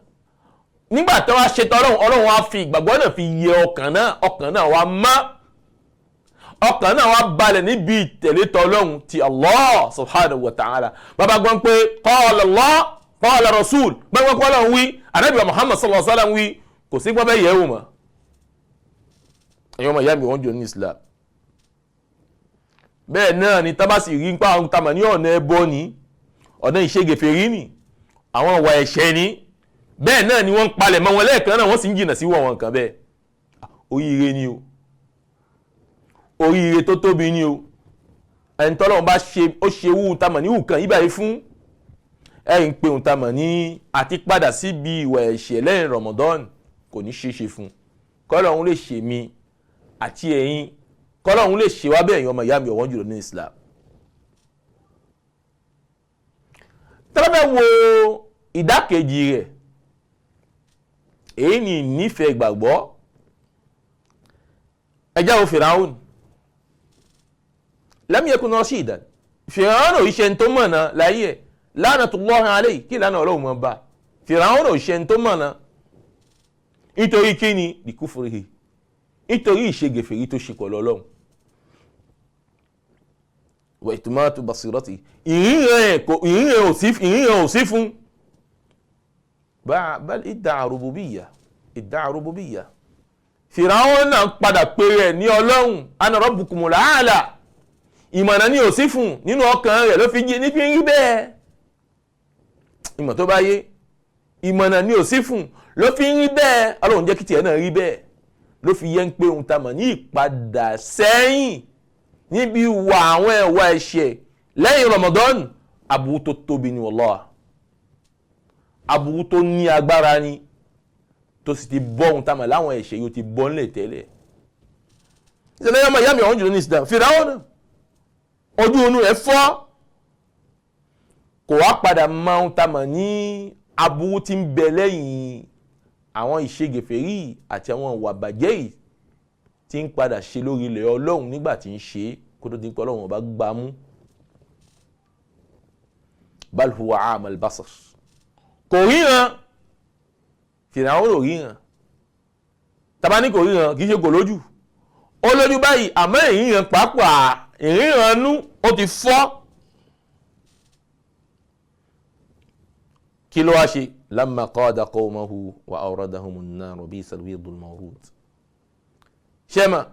Nígbà tó wá ṣe tọ́lọ́hún, Ọlọ́run wá fi ìgbàgbọ́ náà fi yẹ ọkàn náà, ọkàn náà wá mọ́, ọkàn náà wá balẹ̀ níbi ìtẹ̀lé tọ́lọ́hún ti Allah subhanahu wa ta'ala. Bàbá gbọ́n pé qala Allah qala rasul, gbọ́n pé Ọlọ́run wí, Ànábì Muhammad sallallahu alaihi wasallam wí, kò sí gbọ́n bẹ́ẹ̀ yẹ̀ wò mọ́. Ẹ̀yin ọmọ ìyá mi wọ́n jọ ní Islam. Bẹ́ẹ̀ náà ni tábàsì rí nípa àwọn tamà ní ọ̀nà ẹbọ ni, ọ̀nà ìṣègèfèrí ni, àwọn ìwà ẹ̀ṣẹ̀ ni, bẹ́ẹ̀ náà ni wọ́n ń palẹ̀ mọ́ wọn lẹ́ẹ̀kan náà, wọ́n sì ń jìnnà sí wọn kan bẹ́ẹ̀. Oríire ni o, oríire tó tóbi ni o. Ẹni tọ́lọ́run bá ṣe, ó ṣe wú tamà ní ìwùkan yíbà yìí fún ẹ̀yìn pé òun tamà ní àti padà síbi ìwà ẹ̀ṣẹ̀ lẹ́yìn Ramadan kò ní ṣeéṣe fún. Kọ́lọ́run lè ṣe mi àti ẹ̀yin, kọ́lọ́run lè ṣe wá bẹ́ẹ̀, ọmọ ìyá mi ọ̀wọ́n jùlọ ní Islam. Tẹ́lẹ̀ wo ìdákejì rẹ̀, èyí ni ìnífẹ̀ẹ́ ìgbàgbọ́. Ẹjẹ́ wo Fìràhùn, lam yakun rashidan. Fìràhùn ò ṣe ń tó mọ̀nà láyé ẹ̀, la'natullahi alayhi, kí lánàá Ọlọ́run mọ̀ bá. Fìràhùn ò ṣe ń tó mọ̀nà nítorí kí ni? Li kufrihi, nítorí ìṣegèfèrí tó ṣe pẹ̀lú Ọlọ́run. Wa itmatu basirati, ìrìnrìn ò sí fún. Bal idda'a rububiyya, idda'a rububiyya. Fìràhùn náà padà pé rẹ̀ ní Ọlọ́run, ana rabbukumul a'la. Ìmọ̀nà ni ò sí fún nínú ọkàn rẹ̀ ló fi ní fi ń rí bẹ́ẹ̀. Ìmọ̀ tó bá yé, ìmọ̀nà ni ò sí fún ló fi ń rí bẹ́ẹ̀. Ọlọ́run jẹ́ kí tiẹ̀ náà rí bẹ́ẹ̀, ló fi yẹ ń pé ohun tá a mọ̀ ní ìpadà sẹ́yìn níbi ìwà àwọn ẹ̀wà ẹ̀ṣẹ̀ lẹ́yìn Ramadan, aburú tó tóbi ni wallah, aburú tó ní agbára ni, tó sì ti bọ́ ohun tá a mọ̀ láwọn ẹ̀ṣẹ̀ yóò ti bọ́ nílẹ̀ tẹ́lẹ̀. Ìṣẹ̀lẹ̀ yọmọ ìyá mi ọ̀hún jùlọ ní Islam. Fìràwọ́n náà ojú inú rẹ̀ fọ́, kò wá padà mọ ohun tá a mọ̀ ní aburú tí ń bẹ lẹ́yìn àwọn ìṣegèfèrí àti àwọn ìwà bàjẹ́ yìí tí ń padà ṣe lórí ilẹ̀ Ọlọ́run nígbà tí ń ṣe kó tó di pé Ọlọ́run ọba gbá mú. Bal huwa amal basar, kò ríran. Fìràwọ́n ò ríran. Tàbá ní kò ríran, kì í ṣe kò lójú, ó lójú báyìí, àmọ́ ìríran pàápàá ìríran nú ó ti fọ́. Kí ló wá ṣe? Lamma qada qawmahu wa awradahum an-nar bi'sal wirdul mawrud. Ṣẹ́mà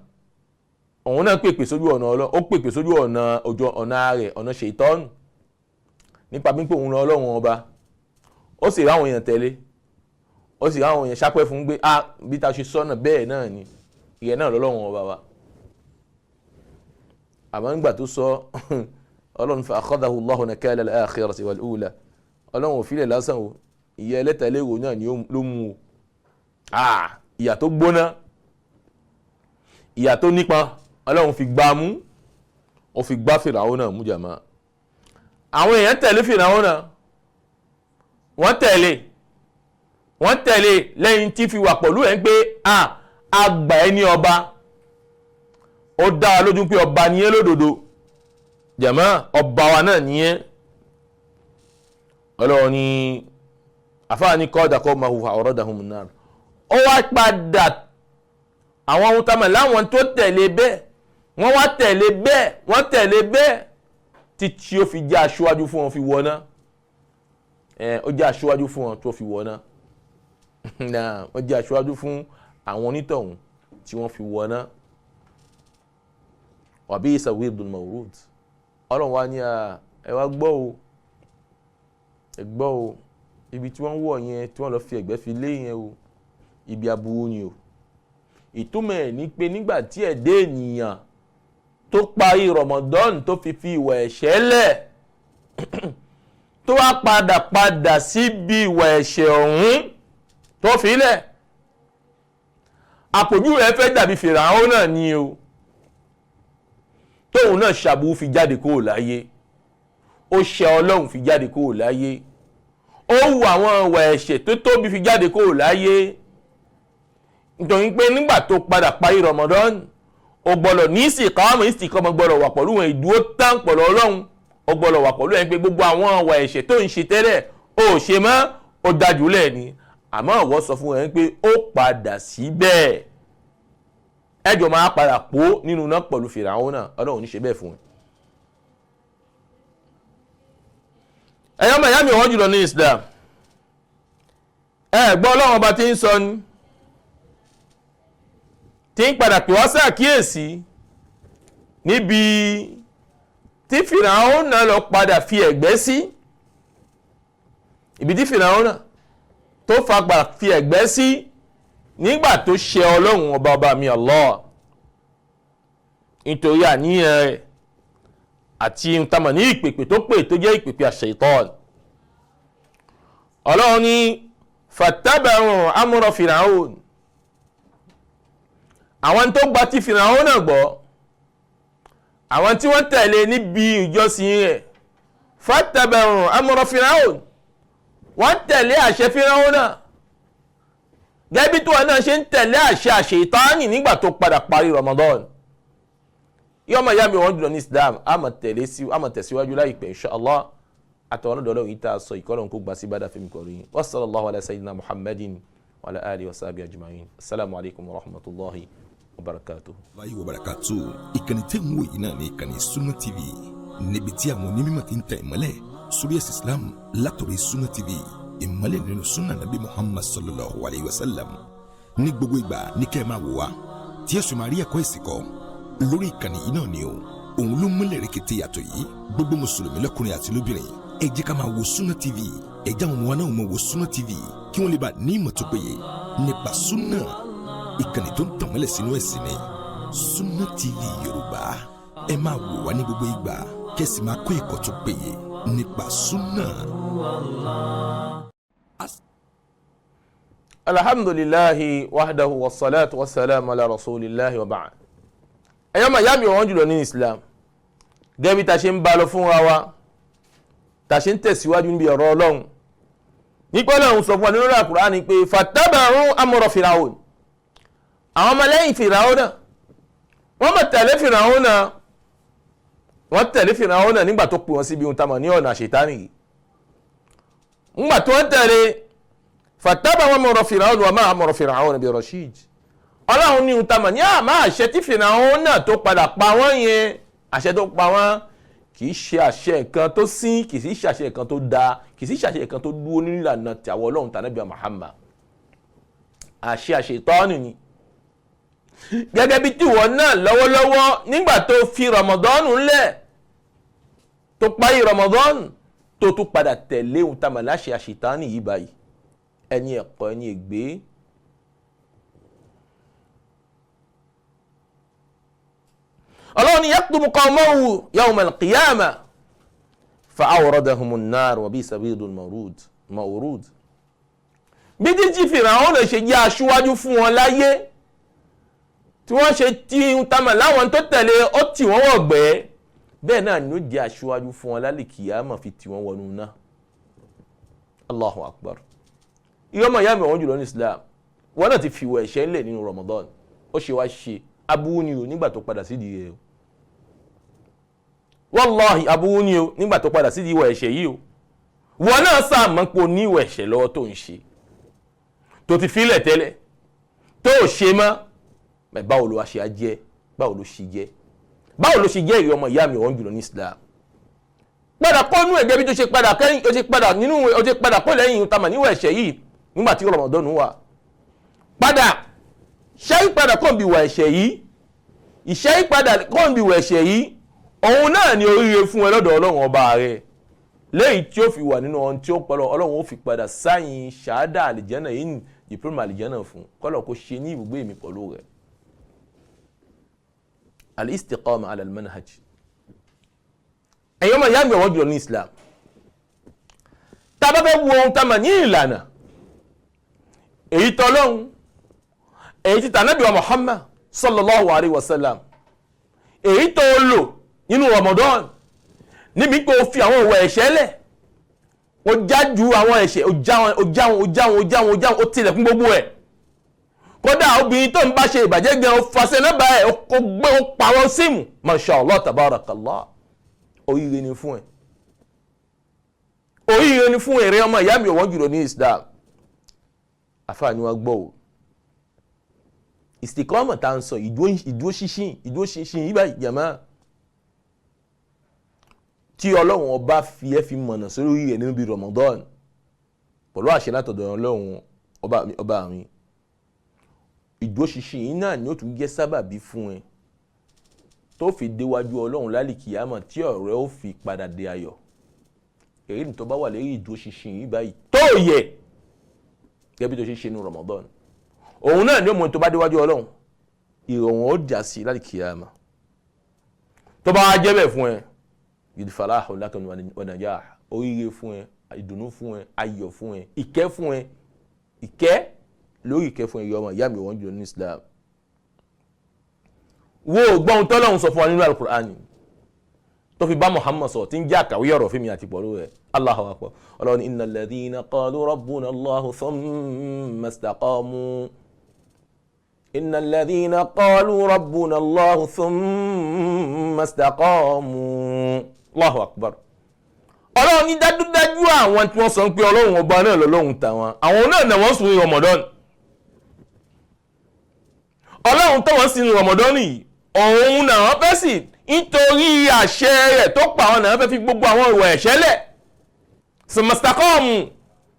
òun náà pèpè sójú ọ̀nà Ọlọ́run, ó pèpè sójú ọ̀nà ojú ọ̀nà rẹ̀, ọ̀nà ṣètọ́nù, nípa pípé òun lọ Ọlọ́run ọba. Ó sì ráwọn èèyàn tẹ̀lé, ó sì ráwọn èèyàn ṣápẹ́ fún gbé, a bí ta ṣe sọ́nà bẹ́ẹ̀ náà ni ìyẹn náà lọ́lọ́run ọba wa. Àmọ́ nígbà tó sọ Ọlọ́run fa akhadahu Allahu nakala al-akhirati wal-ula, Ọlọ́run ò filẹ̀ lásán o, ìyà ẹlẹ́tàlérò náà ni ló mú o. Ìyà tó gbóná, ìyà tó nípa, Ọlọ́run fi gbá mú, ó fi gbá Fìràwọ́n náà mú jàmá. Àwọn èèyàn tẹ̀lé Fìràwọ́n náà, wọ́n tẹ̀lé lẹ́yìn tí fi wà pẹ̀lú ẹ̀ ń pé àgbà ẹ ní ọba, ó dá wa lójú pé ọba ni ẹ lódodo. Jàmá, ọba wa náà nìyẹn. Ọlọ́run ní àfáà ní kọ́ọ̀dà kọ́ máa hùwà ọ̀rọ̀ dàhùn náà, ó wá padà àwọn ohun tamọ̀ láwọn tó tẹ̀lé bẹ́ẹ̀, wọ́n wá tẹ̀lé bẹ́ẹ̀, wọ́n tẹ̀lé bẹ́ẹ̀ títí ó fi jẹ́ aṣíwájú fún wọn fi wọná. Ó jẹ́ aṣíwájú fún wọn tó fi wọná. Ó jẹ́ aṣíwájú fún àwọn onítọ̀hún tí wọ́n fi wọná. Wàbí ìsàwídùn mawrud. Ọlọ́run wá ní ẹ wá gbọ́ o, ẹ gbọ́ o, ibi tí wọ́n wọ̀ yẹn tí wọ́n lọ fi ẹ̀gbẹ́ fi lé yẹn o, ibi aburú ni o. Ìtumọ̀ ẹ̀ ní pé nígbà tí ẹ̀dẹ́ ènìyàn tó parí Ramadan tó fi ìwà ẹ̀ṣẹ̀ lẹ̀, tó wá padà síbi ìwà ẹ̀ṣẹ̀ ọ̀hún tó fi lẹ̀, àpòjú rẹ̀ fẹ́ dàbí Fìràhón náà ni o, tóun náà ṣàbù fi jáde kúrò láyé, ó ṣe Ọlọ́run fi jáde kúrò láyé, ó wu àwọn ìwà ẹ̀ṣẹ̀ tó tóbi fi jáde kúrò láyé. Nítorí pé nígbà tó padà parí Ramadan, ó gbọ́dọ̀ ní ìsìnkọ́mọ̀, ìsìnkọ́mọ̀ gbọ́dọ̀ wà pẹ̀lú wọn, ìdúró tán pẹ̀lú Ọlọ́run, ó gbọ́dọ̀ wà pẹ̀lú ẹ̀ pé gbogbo àwọn ìwà ẹ̀ṣẹ̀ tó ń ṣe tẹ́lẹ̀ ó ṣe mọ́, ó dájú lẹ̀ ni. Àmọ́ ìwọ sọ fún ẹ pé ó padà síbẹ̀, ẹjọ́ máa padà pò nínú náà pẹ̀lú Fìràhón náà. Ọlọ́run ní ṣe bẹ́ẹ̀ fún ẹ. Ẹ̀yọ́ mọ̀ ìyá mi wọ́n jùlọ ní Islam, ẹ gbọ́ Ọlọ́run ọba tí ń sọ ni, tí ń padà pè wá sí àkíyèsí níbi tí Fìràhón náà lọ padà fi ẹ̀gbẹ́ sí, ibi tí Fìràhón náà tó fa padà fi ẹ̀gbẹ́ sí nígbà tó ṣe Ọlọ́run ọba ọba mi Allah, nítorí àníyàn rẹ̀ àti ntamọ̀ ní ìpèpè tó pè tó jẹ́ ìpèpè àṣetán. Ọlọ́run ní fattabaru amra Fìràhón, àwọn tó gba ti Fìràhón náà gbọ́, àwọn tí wọ́n tẹ̀lé níbi ìjọsìn rẹ̀, fattabaru amra Fìràhón, wọ́n tẹ̀lé àṣẹ Fìràhón náà gẹ́gẹ́ bí tí wọ́n náà ṣe ń tẹ̀lé àṣẹ àṣetánì nígbà tó padà parí Ramadan. Yọmọ ìyá mi wọ́n jùlọ ní Islam, a máa tẹ̀síwájú láìpẹ́ insha Allah. Àtàwọn ọ̀dọ́ yìí tá a sọ ìkọlọ̀ kó gbà sí bàdà fẹ́mi kọ̀ọ̀rọ̀ yìí. Wa sallallahu ala sayyidina Muhammadin wa ala alihi wa sahbihi ajma'in. Assalamu alaikum wa rahmatulahi wa barakatuh. Báyìí wa barakatuh. Ìkànnì tẹ́ ń wò yìí náà ní ìkànnì Sunna TV, níbi tí àwọn onímọ̀ ti ń tẹ̀ ìmọ́lẹ̀ sórí ẹ̀sìn Islam látọ̀rọ̀ Sunna TV, ìmọ́lẹ̀ nínú sunna nabi Muhammad sallallahu alayhi wa sallam. Ní gbogbo ìgbà ní kẹ́ ẹ máa wò wá tí ẹ sì máa rí ẹ̀kọ́ ẹ̀sìn kọ́ lórí ìkànnì yìí náà ni o. Òun ló múlẹ̀ rẹ̀kẹ̀tẹ̀ yàtọ̀ yìí. Gbogbo mùsùlùmí lọ́kùnrin àti lóbìnrin, ẹ jẹ́ ká máa wo Sunna TV. Ẹ jẹ́ àwọn ọmọ wa náà máa wo Sunna TV kí wọ́n lè bá ní ìmọ̀ tó péye nípa sunna. Ìkànnì tó ń tàn mọ́lẹ̀ sínú ẹ̀sìn ni Sunna TV Yorùbá. Ẹ máa wò wá ní gbogbo ìgbà kẹ́sì máa kó ẹ̀kọ́ tó péye nípa sunna. Alhamdulillahi wahdahu wassalatu wassalamu ala rasulillahi wa ba'd. Ẹ̀yọ́ màá yá mi wọ́n jùlọ ní Islam, gẹ́gẹ́ bí ta ṣe ń bá lọ fúnra wa, ta ṣe ń tẹ̀síwájú níbi ọ̀rọ̀ Ọlọ́run. Nípa Ọlọ́run sọ fún wa nínú Al-Qur'ani pé fattabaru amra Fir'aun, àwọn ọmọlẹ́yìn Fir'aun náà wọ́n mọ̀ tẹ̀lé Fir'aun náà, wọ́n tẹ̀lé Fir'aun náà nígbà tó pè wọ́n síbi ohun tamọ̀ ní ọ̀nà àṣetánì yìí. Nígbà tó ń tẹ̀lé fattabaru amra Fir'aun wa ma amra Fir'aun bi rashid, Ọlọ́run ní ohun tamọ̀ ní àmọ́ àṣẹ tí Fir'aun náà tó padà pa wọ́n yẹn, àṣẹ tó pa wọ́n kì í ṣe àṣẹ kan tó sín, kì í ṣe àṣẹ kan tó dáa, kì í ṣe àṣẹ kan tó dúró nílànà tàwọn Ọlọ́run tànàbí Muhammad. Àṣẹ àṣetánì ni. Gẹ́gẹ́ bí tiwọ náà lọ́wọ́lọ́wọ́ nígbà tó fi Ramadan ńlẹ̀, tó parí Ramadan, tó tún padà tẹ̀lé ohun tá a mọ̀ láṣẹ àṣetánì yìí báyìí, ẹni ẹ̀kọ́ ẹni ègbé. Ọlọ́run ni yaqdumu qawmahu yawma al-qiyamah fa-awradahumu an-nar wa bi'sa wirdul mawrud. Bí jíjí Fìràhón lè ṣe jẹ́ aṣíwájú fún wọn láyé, tí wọ́n ṣe tí ń tamọ̀ láwọn tó tẹ̀lé ó tì wọ́n wọ̀gbẹ́, bẹ́ẹ̀ náà ni ó jẹ́ aṣíwájú fún wọn lálẹ́ kìyàmọ̀ fi tì wọ́n wọnú náà. Allahu akbar. Ìyọ́mọ̀ ìyá mi wọ́n jùlọ ní Islam, wọn náà ti fi ìwọ̀ ẹ̀ṣẹ̀ ńlẹ̀ nínú Ramadan, ó ṣe wá ṣe aburú ni o nígbà tó padà sídìí rẹ̀ o. Wallahi aburú ni o nígbà tó padà sídìí ìwà ẹ̀ṣẹ̀ yìí o. Wọn náà sàmọ́ pé o ní ìwà ẹ̀ṣẹ̀ lọ́wọ́ tó ń ṣe, tó ti filẹ̀ tẹ́lẹ̀, tó ò ṣe mọ́. Báwo ló wá ṣe á jẹ́? Báwo ló ṣe jẹ́? Báwo ló ṣe jẹ́ ìrẹ́ ọmọ ìyá mi ọ̀hún jùlọ ní Islam? Padà kọ́ nú ẹ̀gẹ́ bí tó ṣe padà kẹ́yìn, ó ṣe padà nínú, ó ṣe padà kọ́ lẹ́yìn tamà níwọ̀ ẹ̀ṣẹ̀ yìí nígbà tí Ramadan wà. Padà ṣẹ́yìn padà kọ́ bí ìwà ẹ̀ṣẹ̀ yìí, ìṣẹ́yìn padà kọ́ bí ìwà ẹ̀ṣẹ̀ yìí, òun náà ni oríire fún ẹ lọ́dọ̀ Ọlọ́run ọba rẹ, lẹ́yìn tí ó fi wà nínú ohun tí ó pẹ̀lú Ọlọ́run ó fi padà sáyìn ṣáádà àlìjẹ́nà yìí ní diploma àlìjẹ́nà fún kọ́lọ̀ kó ṣe ní ibùgbé mi pẹ̀lú rẹ̀. Al-istiqama ala al-manhaj. Ẹ̀yin ọmọ ìyá mi ọ̀wọ́n jùlọ ní Islam, tá a bá fẹ́ wo ohun tá a mà ní ìlànà èyí tọ́lọ́hun, èyí tí tànábì wa Muhammad sallallahu alayhi wa sallam, èyí tó lò nínú Ramadan níbi pé o fi àwọn ìwà ẹ̀ṣẹ̀ lẹ̀, o já ju àwọn ẹ̀ṣẹ̀, o já wọn, o já wọn, o já wọn, o já wọn, o já wọn, o tilẹ̀kùn gbogbo ẹ̀. Kódà obìnrin tó ń bá ṣe ìbàjẹ́ gan, o fàṣẹ nọ́mbà ẹ̀, o gbé, o pààrọ̀ síìmù. Masha Allah tabarakallah, oríire ni fún ẹ, oríire ni fún èrè ọmọ ìyá mi ọ̀wọ́n jùlọ ní Islam. Àfààní wa gbọ́ o, ìsìkọ́mọ̀ tá à ń sọ, ìdúró ṣinṣin, ìdúró ṣinṣin yìí báyìí jàmá, tí Ọlọ́run ọba fi ẹ́ fi mọ̀nà sórí rẹ̀ nínú bíi Ramadan pẹ̀lú àṣẹ látọ̀dọ̀ Ọlọ́run ọba mi, ìdúró ṣinṣin yìí náà ni ó tún jẹ́ sábàbí fún ẹ tó fi déwájú Ọlọ́run lálìkìyàmọ̀ tí ọ̀rẹ́ ó fi padà dé ayọ̀. Èyí ni tó bá wà lérí ìdúró ṣinṣin yìí báyìí tó yẹ gẹ́gẹ́ bí tó ṣe ṣe ní Ramadan, òun náà ni ó mú tó bá déwájú Ọlọ́run ìrọ̀rùn ó jà sí lálìkìyàmọ̀. Tó bá jẹ́ bẹ́ẹ̀ fún ẹ, yudfalahu lakum wa najah, oríire fún ẹ, ìdùnnú fún ẹ, ayọ̀ fún ẹ, ìkẹ́ fún ẹ, ìkẹ́ lórí ìkẹ́ fún ẹ, ọmọ ìyá mi wọ́n jùlọ ní Islam. Wo gbọ́n tọ́lọ́hún sọ fún wa nínú Al-Qur'ani tó fi bá Muhammad sọ, tí ń jẹ́ àkàwé ọ̀rọ̀ fún mi àti pọ̀lú rẹ̀. Allahu akbar. Ọlọ́run innal ladhina qalu rabbuna Allahu thumma istaqamu, innal ladhina qalu rabbuna Allahu thumma istaqamu. Allahu akbar. Ọlọ́run ní dájúdájú àwọn tí wọ́n sọ pé Ọlọ́run ọba náà lọ́lọ́run tàwọn, àwọn náà náà wọ́n sùn ní Ramadan. Ọlọ́run tó wọ́n sínú Ramadan yìí, òun náà wọ́n fẹ́ sí nítorí àṣẹ rẹ̀ tó pa àwọn náà fẹ́ fi gbogbo àwọn ìwà ẹ̀ṣẹ̀ lẹ̀. Sọmọsítákọ́ọ̀mù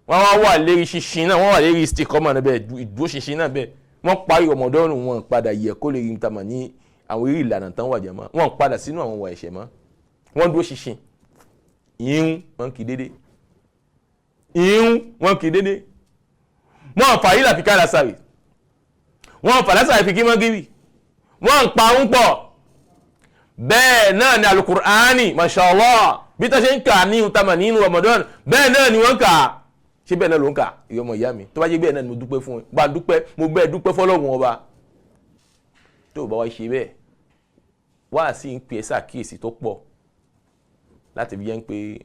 wọ́n wá wà lérí ṣinṣin náà, wọ́n wà lérí istikọ́mọ̀ náà bẹ́ẹ̀, ìdúró ṣinṣin náà bẹ́ẹ̀. Wọ́n parí Ramadan, wọn padà yẹ kó lè rí níta mà ní àwọn eré ìlànà tán wà jẹ̀mọ́, wọ́n padà sínú àwọn ìwà ẹ̀ṣẹ̀ mọ́, wọ́n dúró ṣinṣin. Ìhun wọn kì í dédé, ìhun wọn kì í dédé, wọn fà yílà fi kára sáré, wọn fà lásàrè fi kí mọ́gírì, wọn ń pa ń pọ̀. Bẹ́ẹ̀ náà ni alukur'ani mashallah bí tó ṣe ń kà ní ìtàmà nínú Ramadan, bẹ́ẹ̀ náà ni wọ́n ń kà. Ṣé bẹ́ẹ̀ náà ló ń kà ìyá ọmọ ìyá mi? Tó bá jẹ́ bẹ́ẹ̀ náà ni mo dúpẹ́ fún ẹ, bá a dúpẹ́, mo bẹ́ẹ̀ dúpẹ́ fọlọ́run ọba. Tó o bá wá ṣe bẹ́ẹ̀, wá sí ń pè é sàkíyèsí tó pọ̀ láti fi jẹ́ ń pé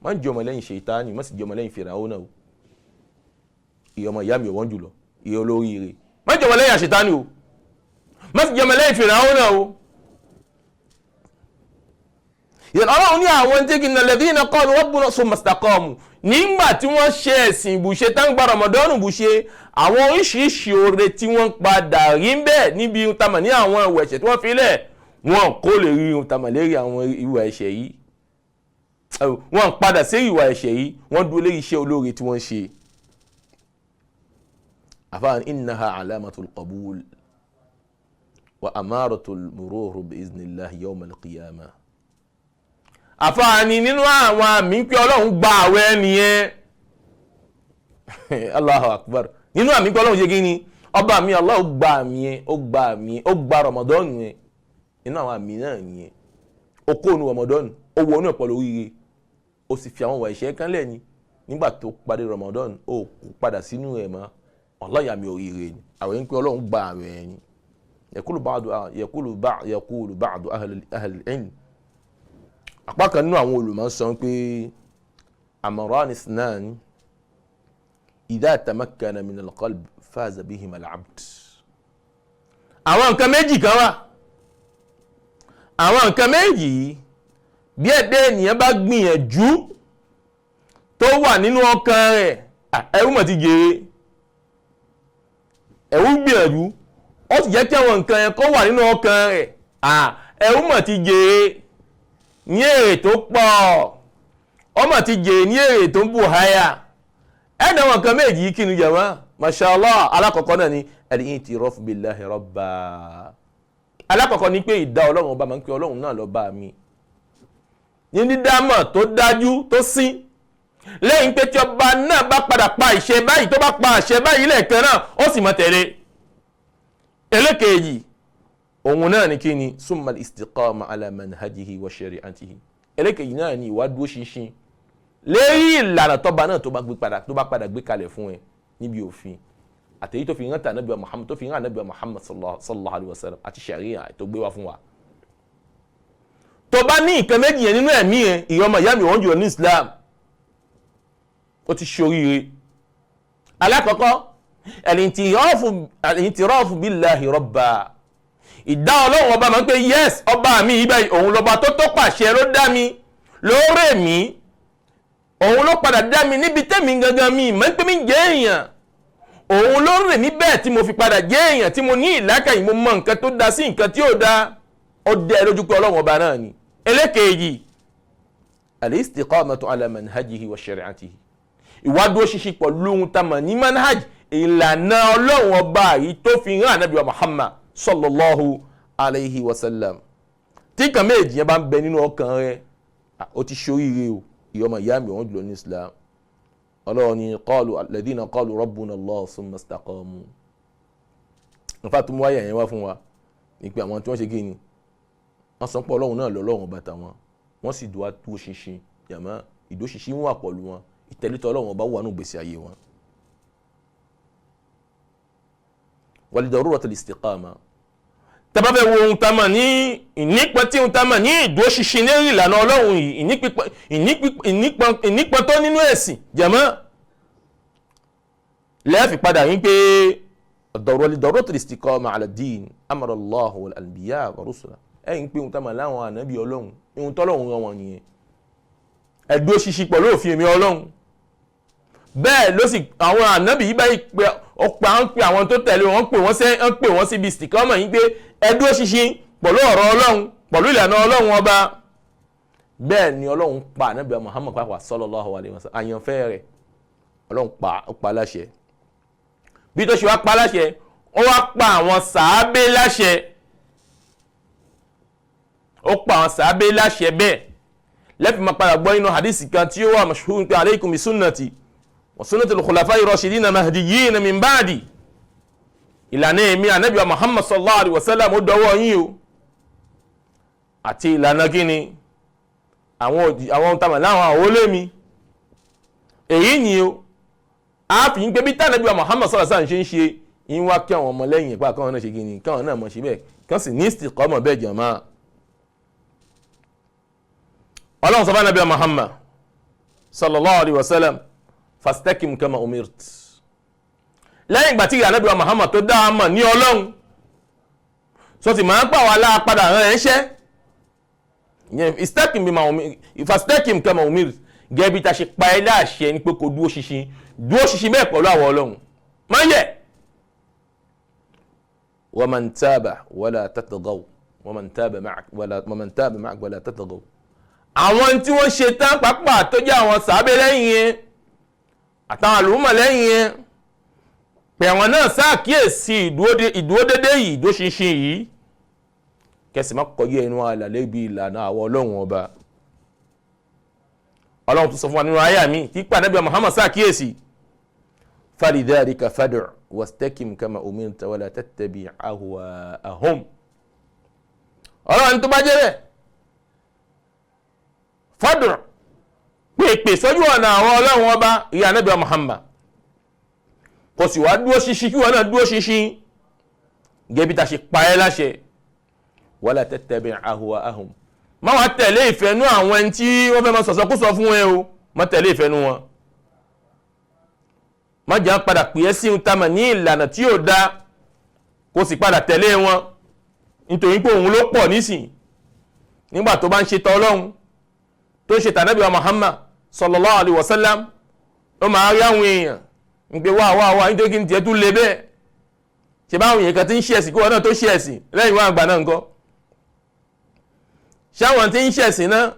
má jẹ́ ọmọ lẹ́yìn Ṣètánì, má sì jẹ́ ọmọ lẹ́yìn Fìràwọ́nà o. Ìyá ọmọ ìyá mi ọ̀wọ́n jùlọ, ìyá olóríire, má jẹ́ ọmọ lẹ́yìn Ṣètánì o, má sì jẹ́ ọmọ lẹ́yìn Fìràwọ́nà o. Ọlọ́run ní àwọn tí kìnnà lẹ́dínà qalu rabbuna summa istaqamu, nígbà tí wọ́n ṣe ẹ̀sìn ìbùṣe táǹgbà Ramadan ìbùṣe, àwọn oríṣiríṣi oore tí wọ́n padà rí bẹ́ẹ̀ níbi tamà ní àwọn ìwà ẹ̀ṣẹ̀ tí wọ́n fi lẹ̀, wọn kò lè rí tamà lérí àwọn ìwà ẹ̀ṣẹ̀ yìí, wọ́n padà sí ìwà ẹ̀ṣẹ̀ yìí, wọ́n dúró lérí iṣẹ́ olóore tí wọ́n ṣe. Àfáàn innaha alamatul qabul wa amaratul murur bi iznillahi yawm al-qiyamah. Àfáàní nínú àwọn àmì pé Ọlọ́run gba àwẹ̀ nìyẹn. Allahu akbar. Nínú àmì pé Ọlọ́run ṣe kí ni? Ọba mi Allah gba àmì yẹn, ó gba àmì yẹn, ó gba Ramadan yẹn. Nínú àwọn àmì náà nìyẹn. Ó kó nu Ramadan, ó wọnú ẹ̀ pẹ̀lú oríire, ó sì fi àwọn ìwà ẹ̀ṣẹ̀ kan lẹ̀ ni. Nígbà tó parí Ramadan, ó kò padà sínú ẹ̀ mọ́. Wallahi àmì oríire ni. Àwẹ̀ ń pé Ọlọ́run gba àwẹ̀ yẹn ni. Yaqulu ba'du ahli al-ilm. Apá kan nínú àwọn olùmọ̀ sọ pé amran ithnan idha tamakkana min al-qalb faza bihima al-abd. Àwọn nǹkan méjì kan wà, àwọn nǹkan méjì yìí Bí ẹ̀dá ènìyàn bá gbìyànjú tó wà nínú ọkàn rẹ̀, ẹrú mọ̀ ti jèrè. Ẹrú gbìyànjú, ó sì jẹ́ kí àwọn nǹkan yẹn kó wà nínú ọkàn rẹ̀, ẹrú mọ̀ ti jèrè ní èrè tó pọ̀, ó mọ̀ ti jèrè ní èrè tó ń bù háyà. Ẹ̀dá àwọn nǹkan méjì yìí kí ni jàmá? Mashallah. Alákọ̀ọ́kọ́ náà ni al-i'tirafu billahi rabba. Alákọ̀ọ́kọ́ ni pé ìdá Ọlọ́run ọba máa ń pe Ọlọ́run náà lọ́ba mi ní dídámọ̀ tó dájú tó sín, lẹ́yìn pé tí ọba náà bá padà pa àṣẹ báyìí, tó bá pa àṣẹ báyìí lẹ́ẹ̀kan náà, ó sì mọ̀ tẹ̀lé. Ẹlẹ́kẹ̀ẹ́jì òun náà ni kí ni? Summa al-istiqama ala manhajihi wa shari'atihi. Ẹlẹ́kẹ̀ẹ́jì náà ni ìwà dúró ṣinṣin lérí ìlànà tọ́ba náà tó bá padà gbé kalẹ̀ fún ẹ níbi òfin àtẹ̀yí tó fi hàn tà Ànábì Muhammad, tó fi hàn Ànábì Muhammad sallallahu alayhi wa sallam, àti sharia tó gbé wá fún wa. Tó bá ní nǹkan méjì yẹn nínú ẹ̀mí yẹn, ìyá ọmọ ìyá mi wọ́n jùlọ ní Islam, ó ti ṣoríire. Alákọ̀ọ́kọ́ al-i'tirafu billahi rabba, ìdá Ọlọ́run ọba máa ń pè yes, ọba mi ibẹ̀ òun lọ́ba tó tó pàṣẹ, ló dá mi lóore mi, òun ló padà dá mi níbi tẹ́mi gangan mi máa ń pè mí jẹ́ èèyàn, òun ló rè mí bẹ́ẹ̀ tí mo fi padà jẹ́ èèyàn, tí mo ní ìlàkàyè, mo mọ nǹkan tó da sí nǹkan tí ò da, ó dẹ́ ẹ lójú pé Ọlọ́run ọba náà ni. Ẹlẹ́kẹ̀ẹ́jì al-istiqamatu ala manhajihi wa shari'atihi, ìwà dúró ṣinṣin pẹ̀lú ohun tá a mọ̀ ní manhaj, ìlànà Ọlọ́run ọba yìí tó fi hàn Ànábì wa Muhammad sallallahu alayhi wa sallam. Tí nǹkan méjì yẹn bá ń bẹ nínú ọkàn rẹ, ó ti ṣoríire o, ìyá ọmọ ìyá mi wọ́n jùlọ ní Islam. Ọlọ́run ni qalu alladhina qalu rabbuna Allah thumma istaqamu. Nípa tó mú wáyà yẹn wá fún wa ní pé àwọn tí wọ́n ṣe kí ni, wọ́n sọ pé Ọlọ́run náà lọ́lọ́run ọba tàwọn, wọ́n sì dúró ṣinṣin, yàmá ìdóṣinṣin wà pọ̀lú wọn, ìtẹ̀lẹ́tọ̀ Ọlọ́run ọba wà nù gbèsè ayé wọn. Wal-daruratu al-istiqama, tẹ́ bá fẹ́ wo ohun tá a mọ̀ ní ìnípọn tí ohun tá a mọ̀ ní ìdúróṣinṣin lérí ìlànà Ọlọ́run yìí, ìnípọn tó nínú ẹ̀sìn jẹ̀mọ́ lẹ́ẹ̀fì padà yín pé wal-daruratu al-istiqama ala ad-din amara Allahu wal-anbiya wa rusula. Ẹ̀yìn pé ohun tá a mọ̀ láwọn ànábì Ọlọ́run, ohun tọ́lọ́run rán wọn nìyẹn, ẹ̀dúróṣinṣin pẹ̀lú òfin èmi Ọlọ́run. Bẹ́ẹ̀ ló sì àwọn ànábì yìí báyìí pé ọ̀pọ̀ à ń pe àwọn tó tẹ̀lé wọn, pè wọ́n sẹ́ ń pè wọ́n síbi ìsìkámọ̀ yìí pé ẹ dúró ṣinṣin pẹ̀lú ọ̀rọ̀ Ọlọ́run, pẹ̀lú ìlànà Ọlọ́run ọba. Bẹ́ẹ̀ ni Ọlọ́run pa ànábì Muhammad pàápàá sallallahu alaihi wasallam, àyànfẹ́ rẹ̀ Ọlọ́run pa, ó pa láṣẹ. Bí tó ṣe wá pa láṣẹ, ó wá pa àwọn sàábé láṣẹ, ó pa àwọn sàábé láṣẹ. Bẹ́ẹ̀ lẹ́fì máa padà gbọ́ nínú hadisi kan tí ó wà mashhur pé alaykum bi sunnati wa sunnati al-khulafa'i rashidina mahdiyyin min ba'di. Ìlànà èmi ànábì wa Muhammad sallallahu alayhi wa sallam ó dọwọ́ yín o, àti ìlànà kíni àwọn tamà láwọn àwọlé mi, èyí ni o a fi ń pé bí tànábì wa Muhammad sallallahu alayhi wa sallam ṣe ń ṣe yín wá kí àwọn ọmọlẹ́yìn ìpá káwọn náà ṣe kíni, káwọn náà mọ̀ ṣe bẹ́ẹ̀, kán sì ní istiqama bẹ́ẹ̀ jàmá. Ọlọ́run sọ fún ànábì wa Muhammad sallallahu alayhi wa sallam fastaqim kama umirt. Lẹ́yìn ìgbà tí ànábì wa Muhammad tó dá a mọ̀ ní Ọlọ́run sọ ti máa ń pàwọ́ aláàpadà rán ẹ̀ṣẹ́ ìyẹn fastaqim kama umirt, gẹ́gẹ́ bí ta ṣe pa ẹ́ láṣẹ ní pé kò dúró ṣinṣin, dúró ṣinṣin bẹ́ẹ̀ pẹ̀lú àwọn Ọlọ́run má yẹ. wa man taba wala tatghaw wa man taba ma'ak wala tatghaw. Àwọn tí wọ́n ṣe tán pàápàá tó jẹ́ àwọn sàábé lẹ́yìn yẹn àtàwọn àlùmọ̀ lẹ́yìn yẹn, pé àwọn náà ṣàkíyèsí ìdúródédé yìí, ìdúróṣinṣin yìí, kẹsì má kọjú ẹnu àlà lébi ìlànà àwọn Ọlọ́run ọba. Ọlọ́run tó sọ fún wa nínú àyà mi tí pa Ànábì Muhammad ṣàkíyèsí falidhalika fad'u wastaqim kama umirta wala tattabi' ahwa'ahum. Ọlọ́run tó bá jẹ́ bẹ́ẹ̀ fad'u, pèpè sójú ọ̀nà àwọn Ọlọ́run ọba ìyá Ànábì Muhammad, kò sì wá dúró ṣinṣin, kí wọn náà dúró ṣinṣin gẹ́gẹ́ bí ta ṣe pa ẹ́ láṣẹ, wala tattabi' ahwa'ahum. Má wàá tẹ̀lé ìfẹ́nú àwọn ẹni tí wọ́n fẹ́ máa sọ̀sọ́kúsọ fún ẹ o, má tẹ̀lé ìfẹ́nú wọn, má jẹ́ padà pè é sí ohun tá a mọ̀ ní ìlànà tí yóò da, kó sì padà tẹ̀lé wọn nítorí pé òun ló pọ̀ nísìn. Nígbà tó bá ń ṣe tọ́ Ọlọ́run, tó ń ṣe tànàbí wa Muhammad sallallahu alayhi wa sallam, ó máa rí àwọn èèyàn ń pé wá wá wá nítorí kí n tiẹ̀ tún lé bẹ́ẹ̀. Ṣe báwọn èèyàn kan ti ń ṣe ẹ̀sìn kí wọn náà tó ṣe ẹ̀sìn lẹ́yìn wọn àgbà náà ńkọ́? Ṣé àwọn tí ń ṣe ẹ̀sìn náà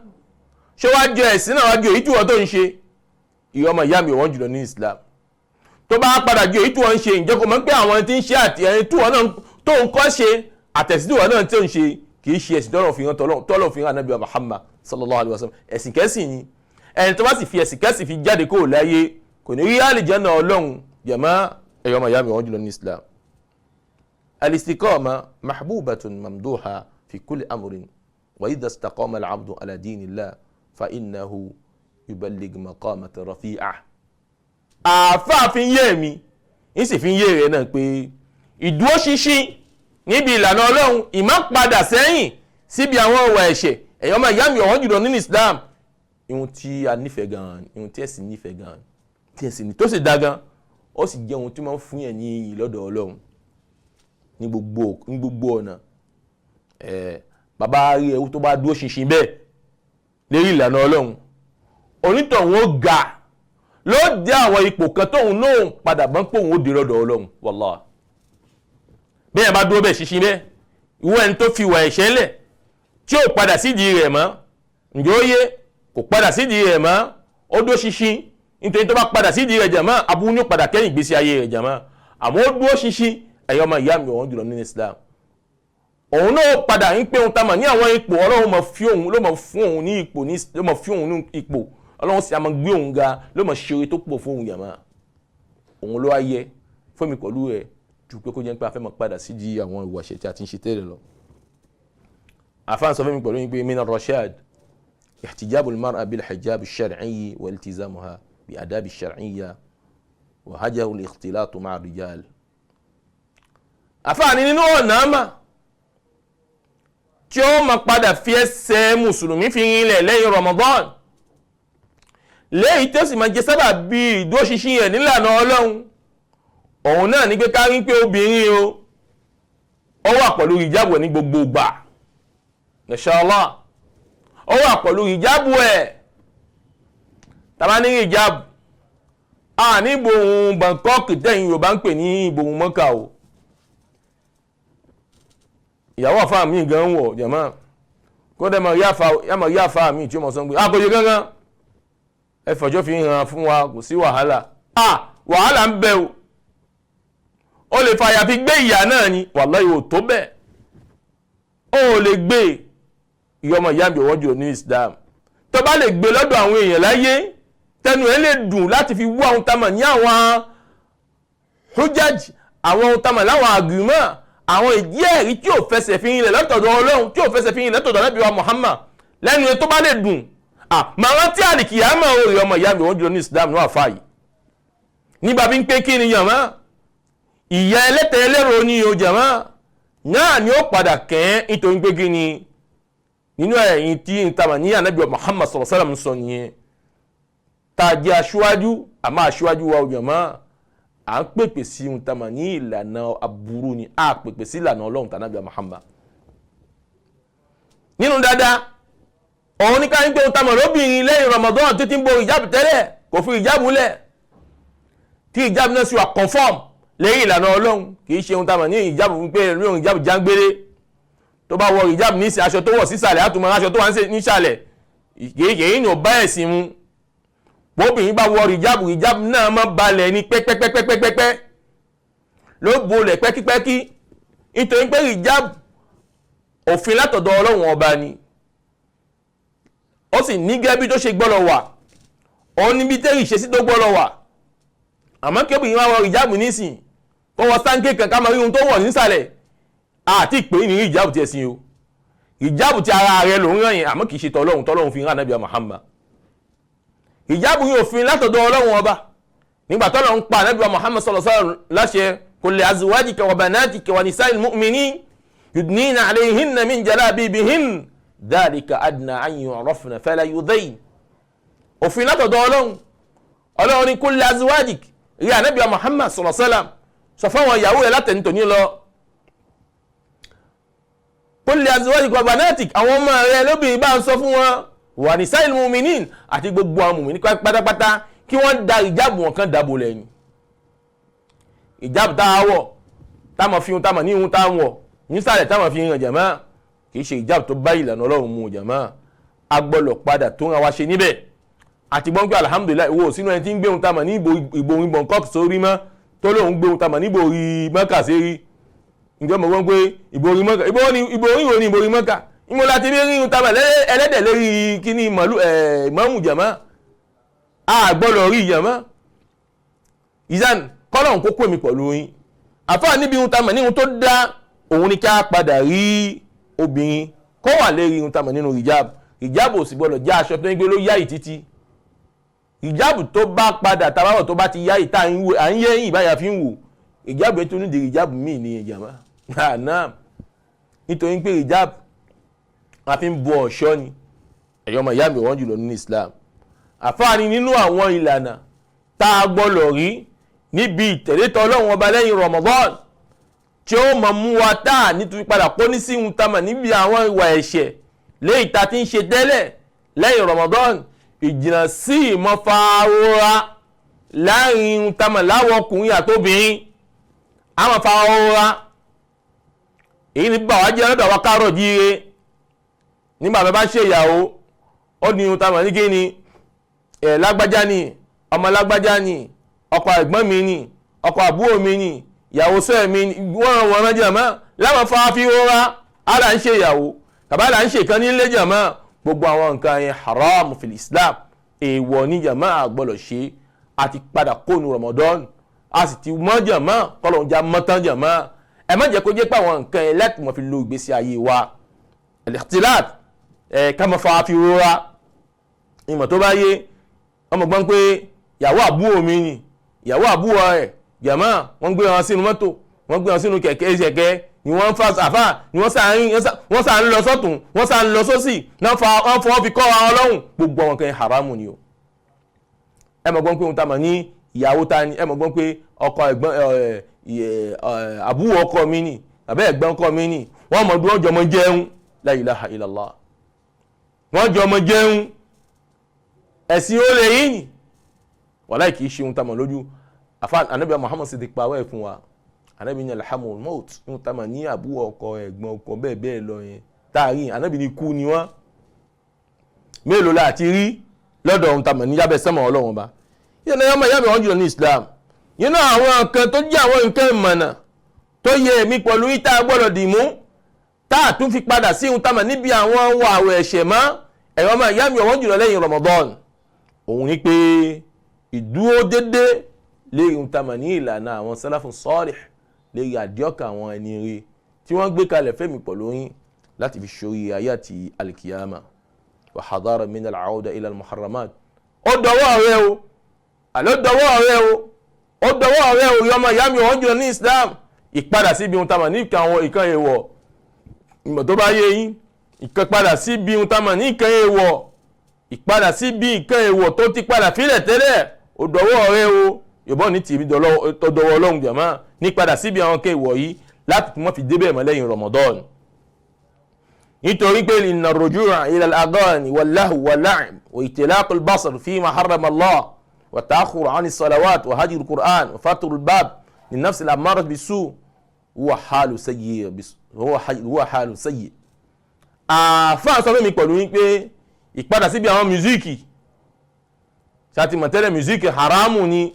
ṣé wàá jọ ẹ̀sìn náà wàá jọ èyí tí wọ́n tó ń ṣe? Ìyá ọmọ ìyá mi ò wọ́n jùlọ ní Islam. Tó bá padà ju èyí tí wọ́n ń ṣe, ǹjẹ́ kò mọ̀ pé àwọn tí ń ṣe àti ẹni tí wọ́n náà tó ń kọ́ ṣe àtẹ̀sí tí wọ́n náà tó ń ṣe kì í ṣe ẹ̀sìn tọ́lọ̀ fi hàn tọ́lọ̀ fi hàn Ànábì Muhammad sallallahu alayhi wa sallam. Ẹ̀sìn kẹ́sìn ni. Ẹni tó bá sì fi ẹ̀sìn kẹ́sìn fi jáde kó láyé kò ní rí àlìjánnà Ọlọ́run. Jàmá ẹ̀yọ́ ọmọ ìyá mi wọ́n jùlọ ní Islam. Al-istiqama mahbubatun mamduha fi kulli amrin wa idha istaqama al-abdu ala dinillah fa innahu yuballigh maqamatan rafi'ah. Àáfàá fi ń yé mi ń sì fi ń yé rẹ náà pé ìdúróṣinṣin níbi ìlànà Ọlọ́run, ìmá padà sẹ́yìn síbi àwọn ọ̀wà ẹ̀ṣẹ̀, ẹ̀yọ́ máa yá mi ọ̀wọ́n jùlọ nínú Islam, ihun tí a nífẹ̀ẹ́ gan-an, ihun tí ẹ̀sìn nífẹ̀ẹ́ gan-an, tí ẹ̀sìn ní tó sì dá gan, ó sì jẹ́ ohun tí máa ń fún yẹn ní iyì lọ́dọ̀ Ọlọ́run ní gbogbo ọ̀nà. Bàbá rí ẹwú tó bá dúró ṣinṣin bẹ́ẹ̀ lérí ìlànà Ọlọ́run, onítọ̀hún ó ga ló dé àwọn ipò kan tóun náà padà bọ́n pé òun ó dé lọ́dọ̀ Ọlọ́run. Wàláhì, bẹ́ẹ̀ bá dúró bẹ́ẹ̀ ṣinṣin bẹ́ẹ̀, ìwọ ẹni tó fi ìwà ẹ̀ṣẹ̀ lẹ̀ tí ò padà sídìí rẹ̀ mọ́, ǹjẹ́ ó yé kò padà sídìí rẹ̀ mọ́, ó dúró ṣinṣin. Nítorí tó bá padà sídìí rẹ̀ jàmá, aburú ní ó padà kẹ́yìn ìgbésí ayé rẹ̀ jàmá. Àmọ́ ó dúró ṣinṣin, ẹ̀yọ́ ọmọ ìyá mi ọ̀hún jùlọ nínú Islam, òun náà padà ń pé òun tamà ní àwọn ipò Ọlọ́run mọ̀ fi òun ló mọ̀ fún òun ní ipò ní ló mọ̀ fi òun ní ipò Ọlọ́run sì á máa gbé òun ga, ló mọ̀ ṣe oore tó pọ̀ fún òun jàmá. Òun ló wá yẹ fún mi pẹ̀lú rẹ̀ ju pé kó jẹ́ pé a fẹ́ máa padà sí di àwọn ìwà ẹ̀ṣẹ̀ tí a ti ń ṣe tẹ́lẹ̀ lọ. Àfáà sọ fún mi pẹ̀lú yín pé mina rashad ihtijabu al-mar'a bil hijab ash-shar'i wa iltizamuha bi adab ash-shar'iyya wa hajaru al-ikhtilat ma'a ar-rijal. Àfáà ní nínú ọ̀nà àmà tí ó máa padà fi ẹsẹ̀ mùsùlùmí fi rinlẹ̀ lẹ́yìn Ramadan, lẹ́yìn tó sì máa jẹ sábà bí ìdúróṣinṣin rẹ̀ nílànà Ọlọ́run, òun náà ní pé ká rí pé obìnrin o ó wà pẹ̀lú ìjábọ̀ ní gbogbo ìgbà. Inshallah, ó wà pẹ̀lú ìjábọ̀ ẹ̀. Tàbá ní ìjábọ̀, a ní ìbòhùn Bangkok tẹ̀yìn Yorùbá ń pè ní ìbòhùn Mọ́kà o. Ìyàwó àfáà mi gan wọ̀ jàmá, kódà mọ̀ rí àfáà mi tí ó mọ̀ sọ pé àkójọ gángan ẹ fọjọ́ fi hàn fún wa, kò sí wàhálà. Wàhálà ń bẹ o, ó lè fa àyàfi gbé ìyà náà ni. Wàláhì ò tó bẹ́ẹ̀, ó lè gbé ìyá ọmọ ìyá mi ọ̀wọ́n jù ní Islam. Tó bá lè gbé lọ́dọ̀ àwọn èèyàn láyé, tẹnu ẹ̀ lè dùn láti fi wú àwọn tamọ̀ ní àwọn hujaj, àwọn tamọ̀ láwọn àgùnmọ̀, àwọn ìdí ẹ̀rí tí ò fẹsẹ̀ fi rinlẹ̀ lọ́tọ̀dọ̀ Ọlọ́run, tí ò fẹsẹ̀ fi rinlẹ̀ lọ́tọ̀dọ̀ Ànábì wa Muhammad, lẹ́nu ẹ̀ tó bá lè dùn, màá rántí àlìkìyámà òrì ọmọ ìyá mi ọ̀wọ́n jù ní Islam náà fà yìí. Nígbà bí ń pé kí ni yàmá ìyá ẹlẹ́tẹ̀ ẹlẹ́rọ ni o jàmá náà ni ó padà kẹ́, nítorí pé kí ni nínú ẹ̀yìn tí n ta mà ní Ànábì Muhammad sallallahu alaihi wasallam sọ nìyẹn. Tá a jẹ́ aṣíwájú, àmọ́ aṣíwájú wa o jàmá, à ń pèpè sí n ta mà ní ìlànà aburú ni, à pèpè sí ìlànà Ọlọ́run tà Ànábì Muhammad. Nínú dáadáa òun ní ká ń pé n ta mà lóbìnrin lẹ́yìn Ramadan tó ti ń bo ìjáàbù tẹ́lẹ̀, kò fi ìjáàbù lẹ̀, tí ìjáàbù náà sì wà conform lẹ́yìn ìlànà Ọlọ́run, kì í ṣe ohun tá a mọ̀ ní ìjáàbù pé rí ohun ìjáàbù jágbére. Tó bá wọ ìjáàbù ní aṣọ tó wọ̀ sísàlẹ̀, àtúmọ̀ aṣọ tó wà nísàlẹ̀, kìí ní ò bá ẹ̀sìn mu. Bóbìnrin bá wọ ìjáàbù, ìjáàbù náà má balẹ̀ ní pẹ́pẹ́pẹ́pẹ́pẹ́ ló bolẹ̀ pẹ́kípẹ́kí, nítorí pé ìjáàbù òfin látọ̀dọ̀ Ọlọ́run ọba ni, ó sì ní gẹ́bí tó ṣe gbọ́dọ̀ wà, òun níbi tẹ́rì ìṣesí tó gbọ́dọ̀ wà. Àmọ́ kí obìnrin wá wọ ìjáàbù nísìn kó wọ sáńkè kan ká máa rí ohun tó wọ̀ nísàlẹ̀, àti ìpè ní ìjáàbù ti ẹ̀sìn o. Ìjáàbù ti ara rẹ ló ń ràn yẹn, àmọ́ kì í ṣe tọ́lọ́hun tọ́lọ́hun fi rán Ànábì Muhammad. Ìjáàbù yóò fi látọ̀dọ̀ Ọlọ́run ọba nígbà tọ́lọ́hun pa Ànábì Muhammad sallallahu alaihi wasallam láṣẹ, qul li azwajika wa banatika wa nisa'il mu'minin yudnina alayhinna min jalabibihin dhalika adna an yu'rafna fala yudhayn. Òfin látọ̀dọ̀ Ọlọ́run, Ọlọ́run ní qul li azwajik, rí Ànábì Muhammad sallallahu alaihi wasallam sọ fáwọn ìyàwó rẹ̀ látẹ̀ntò ní lọ, qul li azwajika wa banatik, àwọn ọmọ rẹ̀ lóbìnrin bá ń sọ fún wọn, Wa nisa'il mu'minin, àti gbogbo àwọn mùmíní pátápátá kí wọ́n da ìjáàbù wọn kan dàbò lẹ́nu. Ìjáàbù tá a wọ̀, táwọn fi ohun táwọn ní ohun táwọn wọ̀ nísàlẹ̀ táwọn fi hàn jàmá, kì í ṣe ìjáàbù tó bá ìlànà Ọlọ́run mu jàmá. A gbọ́dọ̀ padà tó ń ra wa ṣe níbẹ̀. Àti gbọ́n pé alhamdulilayi wo sínú ẹni tí ń gbé ohun táwọn ní ìbò ìbọn kọ́ọ̀kì sórí mọ́, tó lóun gbé ohun táwọn ní ìbò orí mọ́kà sérí. Ǹjẹ́ mo gbọ́n pé ìbò orí mọ́kà, ìbò orí wo ni ìbò orí mọ́kà? Ìmọ̀ láti rí ohun táwọn ẹlẹ́dẹ̀ lérí kíní mọ̀ọ́mù jàmá. A gbọ́dọ̀ rí jàmá. Ìzán kọ́lọ̀ ń kókó mi pẹ̀lú yín. Àfáà níbi ohun táwọn ní ohun tó dá òun ni ká padà rí obìnrin kó wà lérí ohun táwọn nínú hijab. Hijab ò sì gbọ́dọ̀ já aṣọ tó ń gbé ló yá ìtítí. Hijab tó bá padà tàbáwọ̀ tó bá ti yá ìta à ń yé yìn ìbáyà fi ń wò. Hijab tó ní di hijab míì ní ìjàmbá. Àná nítorí pé hijab a fi ń bo ọ̀ṣọ́ ni. Ẹ̀yọ́ ọmọ ìyá mi wọ́n jùlọ nínú Islam. Àfáà ni nínú àwọn ìlànà tá a gbọ́dọ̀ rí níbi ìtẹ̀lẹ́tọ̀ Ọlọ́run ọba lẹ́yìn Ramadan tí ó mọ̀ mú wa tá a nítorí padà kó ní sí ohun tamà níbi àwọn ìwà ẹ̀ṣẹ̀ léyìí tá a ti ń ṣe tẹ́lẹ̀ lẹ́yìn Ramadan, ìjìnà sí ìmọ̀fàrora láàrin ohun tamà láwọ̀ ọkùnrin àtobìnrin àwọn fàrora èyí ni bàwá jẹ́ lọ́dọ̀ wa káàárọ̀ jíire. Nígbà bá bá ṣe ìyàwó ó ní ohun tamà ní kí ni ẹ̀ lágbájá ni, ọmọ lágbájá ni, ọkọ ẹ̀gbọ́n mi ni, ọkọ àbúrò mi ni, ìyàwó sẹ́ mi ni, wọ́n wọ́n rán jàmá láwọn fa fi rọra ara ń ṣe ìyàwó tàbá là ń ṣe kan nílé jàmá. Gbogbo àwọn nǹkan yẹn haram fil Islam, èèwọ̀ ní jàmá, àgbọ̀lọ̀ ṣe. A ti padà kónu Ramadan, a sì ti mọ́ jàmá, kọ́lọ̀ ń já mọ́tán jàmá. Ẹ má jẹ́ kó jẹ́ pé àwọn nǹkan yẹn láti mọ̀ fi lo ìgbésí ayé wa. Al-ikhtilat ẹ̀ ká mọ̀ fa fi rọra ìmọ̀ tó bá yé ọmọ gbọ́n pé ìyàwó àbúrò mi ni, ìyàwó àbúrò rẹ̀ jàmá, wọ́n gbé wọn sínú mọ́tò, wọ́n gbé wọn sínú kẹ̀kẹ́ kẹ̀kẹ́ ni wọ́n fa àfà ni wọ́n sá ń lọ sọ́tún, wọ́n sá ń lọ sósì, náà fa wọ́n fọwọ́ fi kọ́ ara ọlọ́run. Gbogbo àwọn kan haramu ni o. Ẹ mọ̀ gbọ́n pé ohun tá a mọ̀ ní ìyàwó ta ni, ẹ mọ̀ gbọ́n pé ọkọ ẹ̀gbọ́n àbúrò ọkọ mi ni, àbẹ́ ẹ̀gbọ́n ọkọ mi ni, wọ́n mọ̀ dúró jọmọ jẹun. La ilaha illallah, wọ́n jọmọ jẹun. Ẹ̀sìn ó lè yín ni wàláì kì í ṣe ohun tá a mọ̀ lójú. Afa anabi Muhammad sì ti pa awẹ́ fún wa. Anabi ní alhamul maut, ohun tá a mọ̀ ní àbúrò ọkọ ẹ̀gbọ́n ọkọ bẹ́ẹ̀ bẹ́ẹ̀ lọ yẹn táàrin anabi ní kú ni wọ́n. Mélòó la ti rí lọ́dọ̀ ohun tá a mọ̀ ní yábẹ́ sẹ́mọ̀ Ọlọ́run ọba. Yẹn náà yọmọ ìyá mi wọ́n jùlọ ní Islam. Yẹn náà àwọn nǹkan tó jẹ́ àwọn nǹkan ìmọ̀nà tó yẹ èmi pẹ̀lú ìta gbọ́dọ̀ dì mú tá a tún fi padà sí ohun tá a mọ̀ níbi àwọn ohun àwẹ̀ ẹ̀ṣẹ̀ mọ́. Ẹ̀yọ́ ọmọ ìyá mi wọ́n jùlọ lẹ́yìn Ramadan. Òun ni pé ìdúró dédé lérí ohun tá a mọ̀ ní ìlànà àwọn sálàfù sọ́ọ̀lì, lérí àdíọ́kà àwọn ẹni rí tí wọ́n gbé kalẹ̀ fẹ́mi pẹ̀lú yín láti fi ṣorí ayé àti alikiyama. Wa hadara min al-auda ila al-muharramat. Ó dọwọ́ rẹ o, àló dọwọ́ rẹ o, ó dọwọ́ rẹ o, ọmọ ìyá mi wọ́n jùlọ ní Islam. Ìpadà síbi ohun tá a mọ̀ ní àwọn ìkan èèwọ̀, ìmọ̀ tó bá yé yín, ìkan padà síbi ohun tá a mọ̀ ní ìkan èèwọ̀, ìpadà síbi ìkan èèwọ̀ tó ti padà fílẹ̀ tẹ́lẹ̀, ó dọwọ́ rẹ o. Yorùbá ní tìbí dọwọ́ Ọlọ́run jàmá ní padà síbi àwọn nǹkan èèwọ̀ yìí láti tún wọ́n fi débẹ̀ mọ́ lẹ́yìn Ramadan. Nítorí pé inna ar-ruju'a ila al-aghani wal-lahwi wal-la'ib wa itlaq al-basar fima harrama Allah wa ta'akhkhur 'an as-salawat wa hajr al-Qur'an wa fatr al-bab lin-nafs al-ammarah bis-su' huwa halu sayyi, huwa halu sayyi. Àfáà sọ fún mi pẹ̀lú yín pé ìpadà síbi àwọn mísíkì ṣàtìmọ̀ tẹ́lẹ̀ mísíkì haramu ni.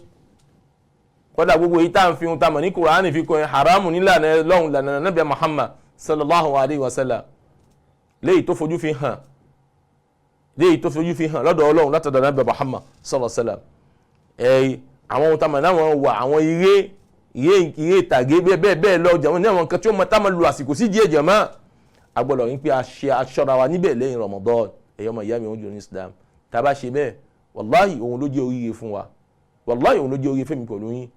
Kódà gbogbo yìí tá à ń fi ohun tá a mọ̀ ní Kùránì fi kọ́ haramu nílànà lọ́hùn lànà nàbẹ̀ Muhammad sallallahu alayhi wa sallam. Léyìí tó fojú fi hàn, léyìí tó fojú fi hàn lọ́dọ̀ Ọlọ́run látọ̀dọ̀ nàbẹ̀ Muhammad sallallahu alayhi wa sallam. Ẹ̀ àwọn ohun tá a mọ̀ náà wọ́n wà àwọn eré eré ìtàgé bẹ́ẹ̀ bẹ́ẹ̀ lọ jẹ̀wọ́n ní àwọn nǹkan tí ó mọ tá a máa lu àsìkò sí díẹ̀ jẹ̀mọ́. A gbọ́dọ̀ ní pé a ṣe aṣọ́ra wa níbẹ̀ lẹ́yìn Ramadan. Ẹ̀yọ́ ọmọ ìyá mi òun jù ní Islam. Tá a bá ṣe bẹ́ẹ̀, wàláhì òun ló jẹ́ oríire fún wa, wàláhì òun ló jẹ́ oríire fẹ́mi pẹ̀lú yín.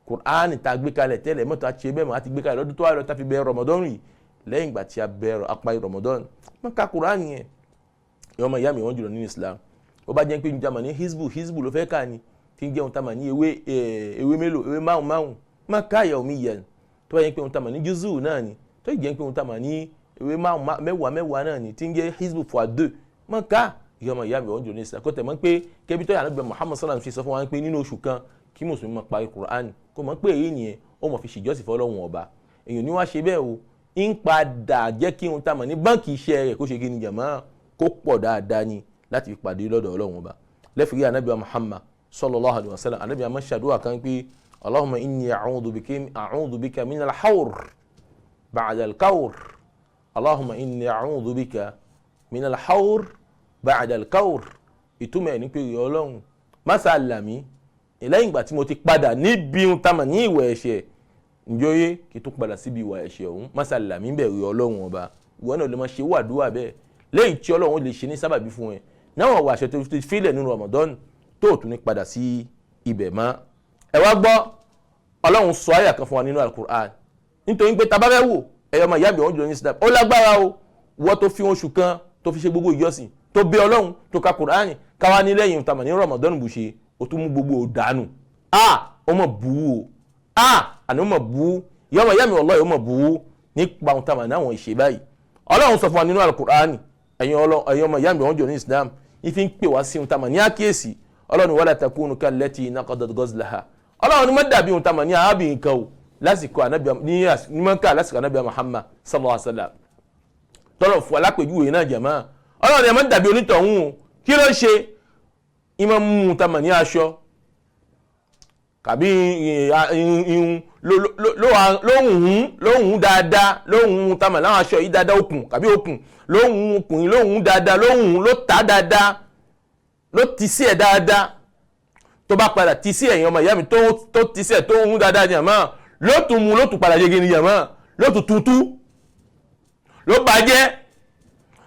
Kùránì tá a gbé kalẹ̀ tẹ́lẹ̀ mọ́tò a ṣe bẹ́ẹ̀ mọ́ a ti gbé kalẹ̀ lọ́dún tó wà lọ tá a fi bẹ̀rẹ̀ Ramadan yìí. Lẹ́yìn ìgbà tí a bẹ̀rẹ̀ apá Ramadan, má ka Kùránì yẹn. Ẹ̀yọ́ ọmọ ìyá mi òun jùlọ nínú Islam. Ó bá jẹ́ pé njẹ́ àmà ní hizbu hizbu ló fẹ́ kà ní tí ń jẹ́ ohun tá a mà ní ewé ewé mélòó ewé márùn márùn má ká ìyàwó mi yẹn. Tó bá jẹ́ pé ohun tá a mà ní jùzù náà ni, tó jẹ́ pé ohun tá a mà ní ewé márùn mẹ́wàá mẹ́wàá náà ni tí ń jẹ́ hizbu fois deux má ká Ìyá ọmọ ìyá mi ọ̀hún jò ní ìsìlá kó tẹ̀ mọ́ pé kébí tó yà nígbà Muhammad sallam fi sọ fún wa pé nínú oṣù kan kí mùsùlùmí máa parí Qur'an, kó mọ̀ pé èyí nìyẹn ó mọ̀ fi ṣèjọ́sìn fọlọ́hun ọba. Èèyàn ní wá ṣe bẹ́ẹ̀ o, ń padà jẹ́ kí ohun tá a mọ̀ ní báǹkì iṣẹ́ rẹ̀ kó ṣe kí ni jàmá, kó pọ̀ dáadáa ni láti fi pàdé lọ́dọ̀ Ọlọ́run ọba. Lẹ́fìrí anabi Muhammad sallallahu alayhi wa sallam, anabi àmọ́ ṣàdúrà kan pé Allahumma inni a'udhu bika min al-hawr ba'da al-kawr, Allahumma inni a'udhu bika min al-hawr ba'da al-kawr. Ìtumọ̀ ẹ̀ ní pé Ọlọ́run má ṣàlàmí lẹ́yìn ìgbà tí mo ti padà níbi ohun tá a mọ̀ ní ìwẹ̀ ẹ̀ṣẹ̀, ǹjọ́yé kí tó padà síbi ìwà ẹ̀ṣẹ̀ ọ̀hún, má ṣàlàmí bẹ̀rù Ọlọ́run ọba. Ìwọ náà lè máa ṣe wàdúrà bẹ́ẹ̀ lẹ́yìn tí Ọlọ́run lè ṣe ní sábàbí fún ẹ náà wà àṣẹ tó ti fílẹ̀ nínú Ramadan tó tún ní padà sí ibẹ̀ mọ́. Ẹ wá gbọ́, Ọlọ́run sọ àyà kan fún wa nínú Al-Qur'an, nítorí pé tá bá fẹ́ wò ẹ̀yọ́ ọmọ ìyá mi ọ̀hún jùlọ ní Islam ó lágbára o. Wọ́n tó fi oṣù kan tó fi ṣe gbogbo ìjọsìn tó bẹ Ọlọ́run tó ka Qur'an káwá ní lẹ́yìn tàmà ní Ramadan bù ṣe o tún mú gbogbo dànù. A ó mọ̀ bú o, a àní ó mọ̀ bú ìyá ọmọ ìyá mi wallahi ó mọ̀ bú nípa ohun tàmà ní àwọn ìṣe báyìí. Ọlọ́run sọ fún wa nínú Al-Qur'an, ẹ̀yin ọmọ ìyá mi ọ̀hún jùlọ ní Islam, ìfi ń pè wá sí ohun tàmà ní àkíyèsí. Ọlọ́run wala takunu kallati naqadat ghazlaha, Ọlọ́run ni má dàbí ohun tàmà ní arábìnrin kan o lásìkò ànábì ní Mẹ́kà lásìkò ànábì Muhammad sallallahu alaihi wasallam tọ́lọ̀ fún alápèjúwe náà jẹ̀mọ́. Ọlọ́run ni má dàbí onítọ̀hún o. Kí ló ń ṣe? Ìmọ̀ mú tamọ̀ ní aṣọ kàbí ihun lóhùn dáadáa, lóhùn tamọ̀ láwọn aṣọ yìí dáadáa, okùn kàbí okùn lóhùn okùn lóhùn dáadáa, lóhùn ló ta dáadáa, ló ti sí ẹ̀ dáadáa. Tó bá padà ti sí ẹ̀yìn ọmọ ìyá mi tó ti sí ẹ̀ tó hùn dáadáa jẹ̀mọ́, ló tún mu ló tún padà yege ni jẹ̀mọ́, ló tún tuntun ló bàjẹ́.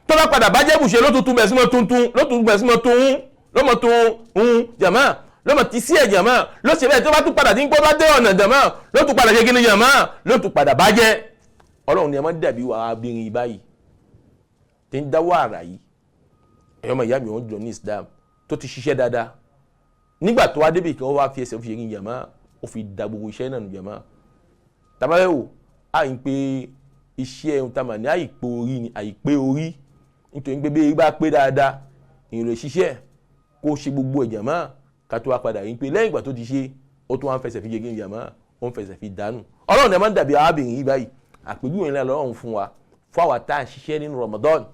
Tó bá padà bàjẹ́ bùṣe ló tún tún bẹ̀ sí mọ́ tuntun, ló tún bẹ̀ sí mọ́ tuntun, ló mọ̀ tún hun jàmá, ló mọ̀ tí sí ẹ̀ jàmá, ló ṣe bẹ́ẹ̀. Tó bá tún padà tí ń gbọ́ bá dé ọ̀nà jàmá, ló tún padà ṣe kí ni jàmá, ló tún padà bàjẹ́. Ọlọ́run ni ẹ má dàbí wàá abirin báyìí tí ń dá wàrà yìí. Ẹ̀yọ́ ọmọ ìyá mi òun jọ ní Islam tó ti ṣiṣẹ́ dáadáa, nígbà tó wá débi kí wọ́n wá fi ẹsẹ̀ fi ṣe jàmá, ó fi da gbogbo iṣẹ́ náà nù jàmá. Tàbá wò á ń pé iṣẹ́ ohun tá a mà ní àìpé orí ni, àìpé orí, nítorí pé bí bá pé dáadáa èèyàn lè ṣiṣẹ́ kó ṣe gbogbo ẹ̀jẹ̀ mọ́, ká tó wá padà yín pé lẹ́yìn ìgbà tó ti ṣe ó tún wá ń fẹsẹ̀ fi yege ìyà mọ́, ó ń fẹsẹ̀ fi dànù. Ọlọ́run ẹ̀ máa ń dàbí arábìnrin yìí báyìí. Àpèjúwe ńlá lọ́rùn fún wa fún àwa tá à ń ṣiṣẹ́ nínú Ramadan,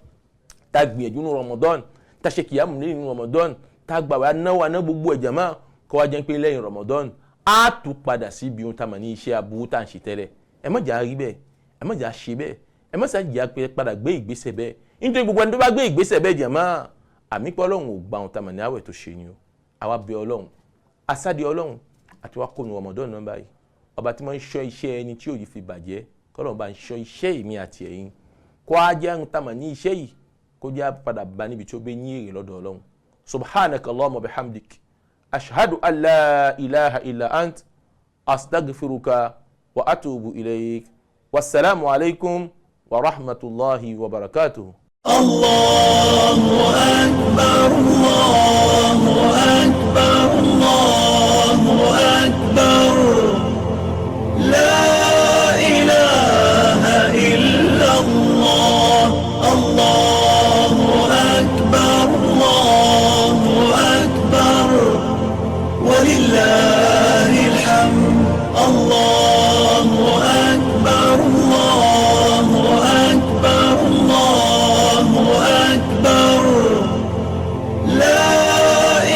tá a gbìyànjú nínú Ramadan, tá a ṣe kìyàmù nínú Ramadan, tá a gbà wá náwó aná gbogbo ẹ̀jẹ̀ mọ́, kó wá jẹ́ pé lẹ́yìn Ramadan á tún padà sí ibi ohun tá a mọ̀ ní iṣẹ́ aburú tá à ń ṣe tẹ́lẹ̀. Ẹ má jà rí bẹ́ẹ̀, ẹ má jà ṣe bẹ́ẹ̀, ẹ má jà padà gbé ìgbésẹ̀ bẹ́ẹ̀, nítorí gbogbo ẹni tó bá gbé ìgbésẹ̀ bẹ́ẹ̀ jẹ̀ mọ́ àmì pé Ọlọ́run ò gba ohun tá a mọ̀ ní àwẹ̀ tó ṣe ni o. Àwa bẹ Ọlọ́run, asáde Ọlọ́run àti wá kónu Ramadan náà báyìí, ọba tí wọ́n ń ṣọ́ iṣẹ́ ẹni tí òyì fi bàjẹ́, kọ́lọ́run bá ń ṣọ́ iṣẹ́ èmi àti ẹ̀yin, kó á jẹ́ ohun tá a mọ̀ ní iṣẹ́ yìí kó jẹ́ padà bá níbi tí ó bẹ ní èrè lọ́dọ̀ Ọlọ́run. Subhanaka Allahumma bihamdik, ashhadu an la ilaha illa ant, astaghfiruka wa atubu ilayk. Wassalamu alaikum wa rahmatullahi wa barakatuhu. Allahu akbar, Allahu akbar, Allahu akbar, la ilaha illa Allah, Allahu akbar, Allahu akbar, walillahil hamd, Allahu akbar, Allahu akbar, Allahu akbar, la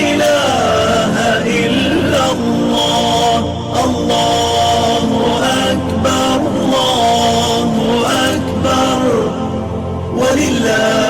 ilaha illa Allah, Allahu akbar, Allahu akbar, walillahil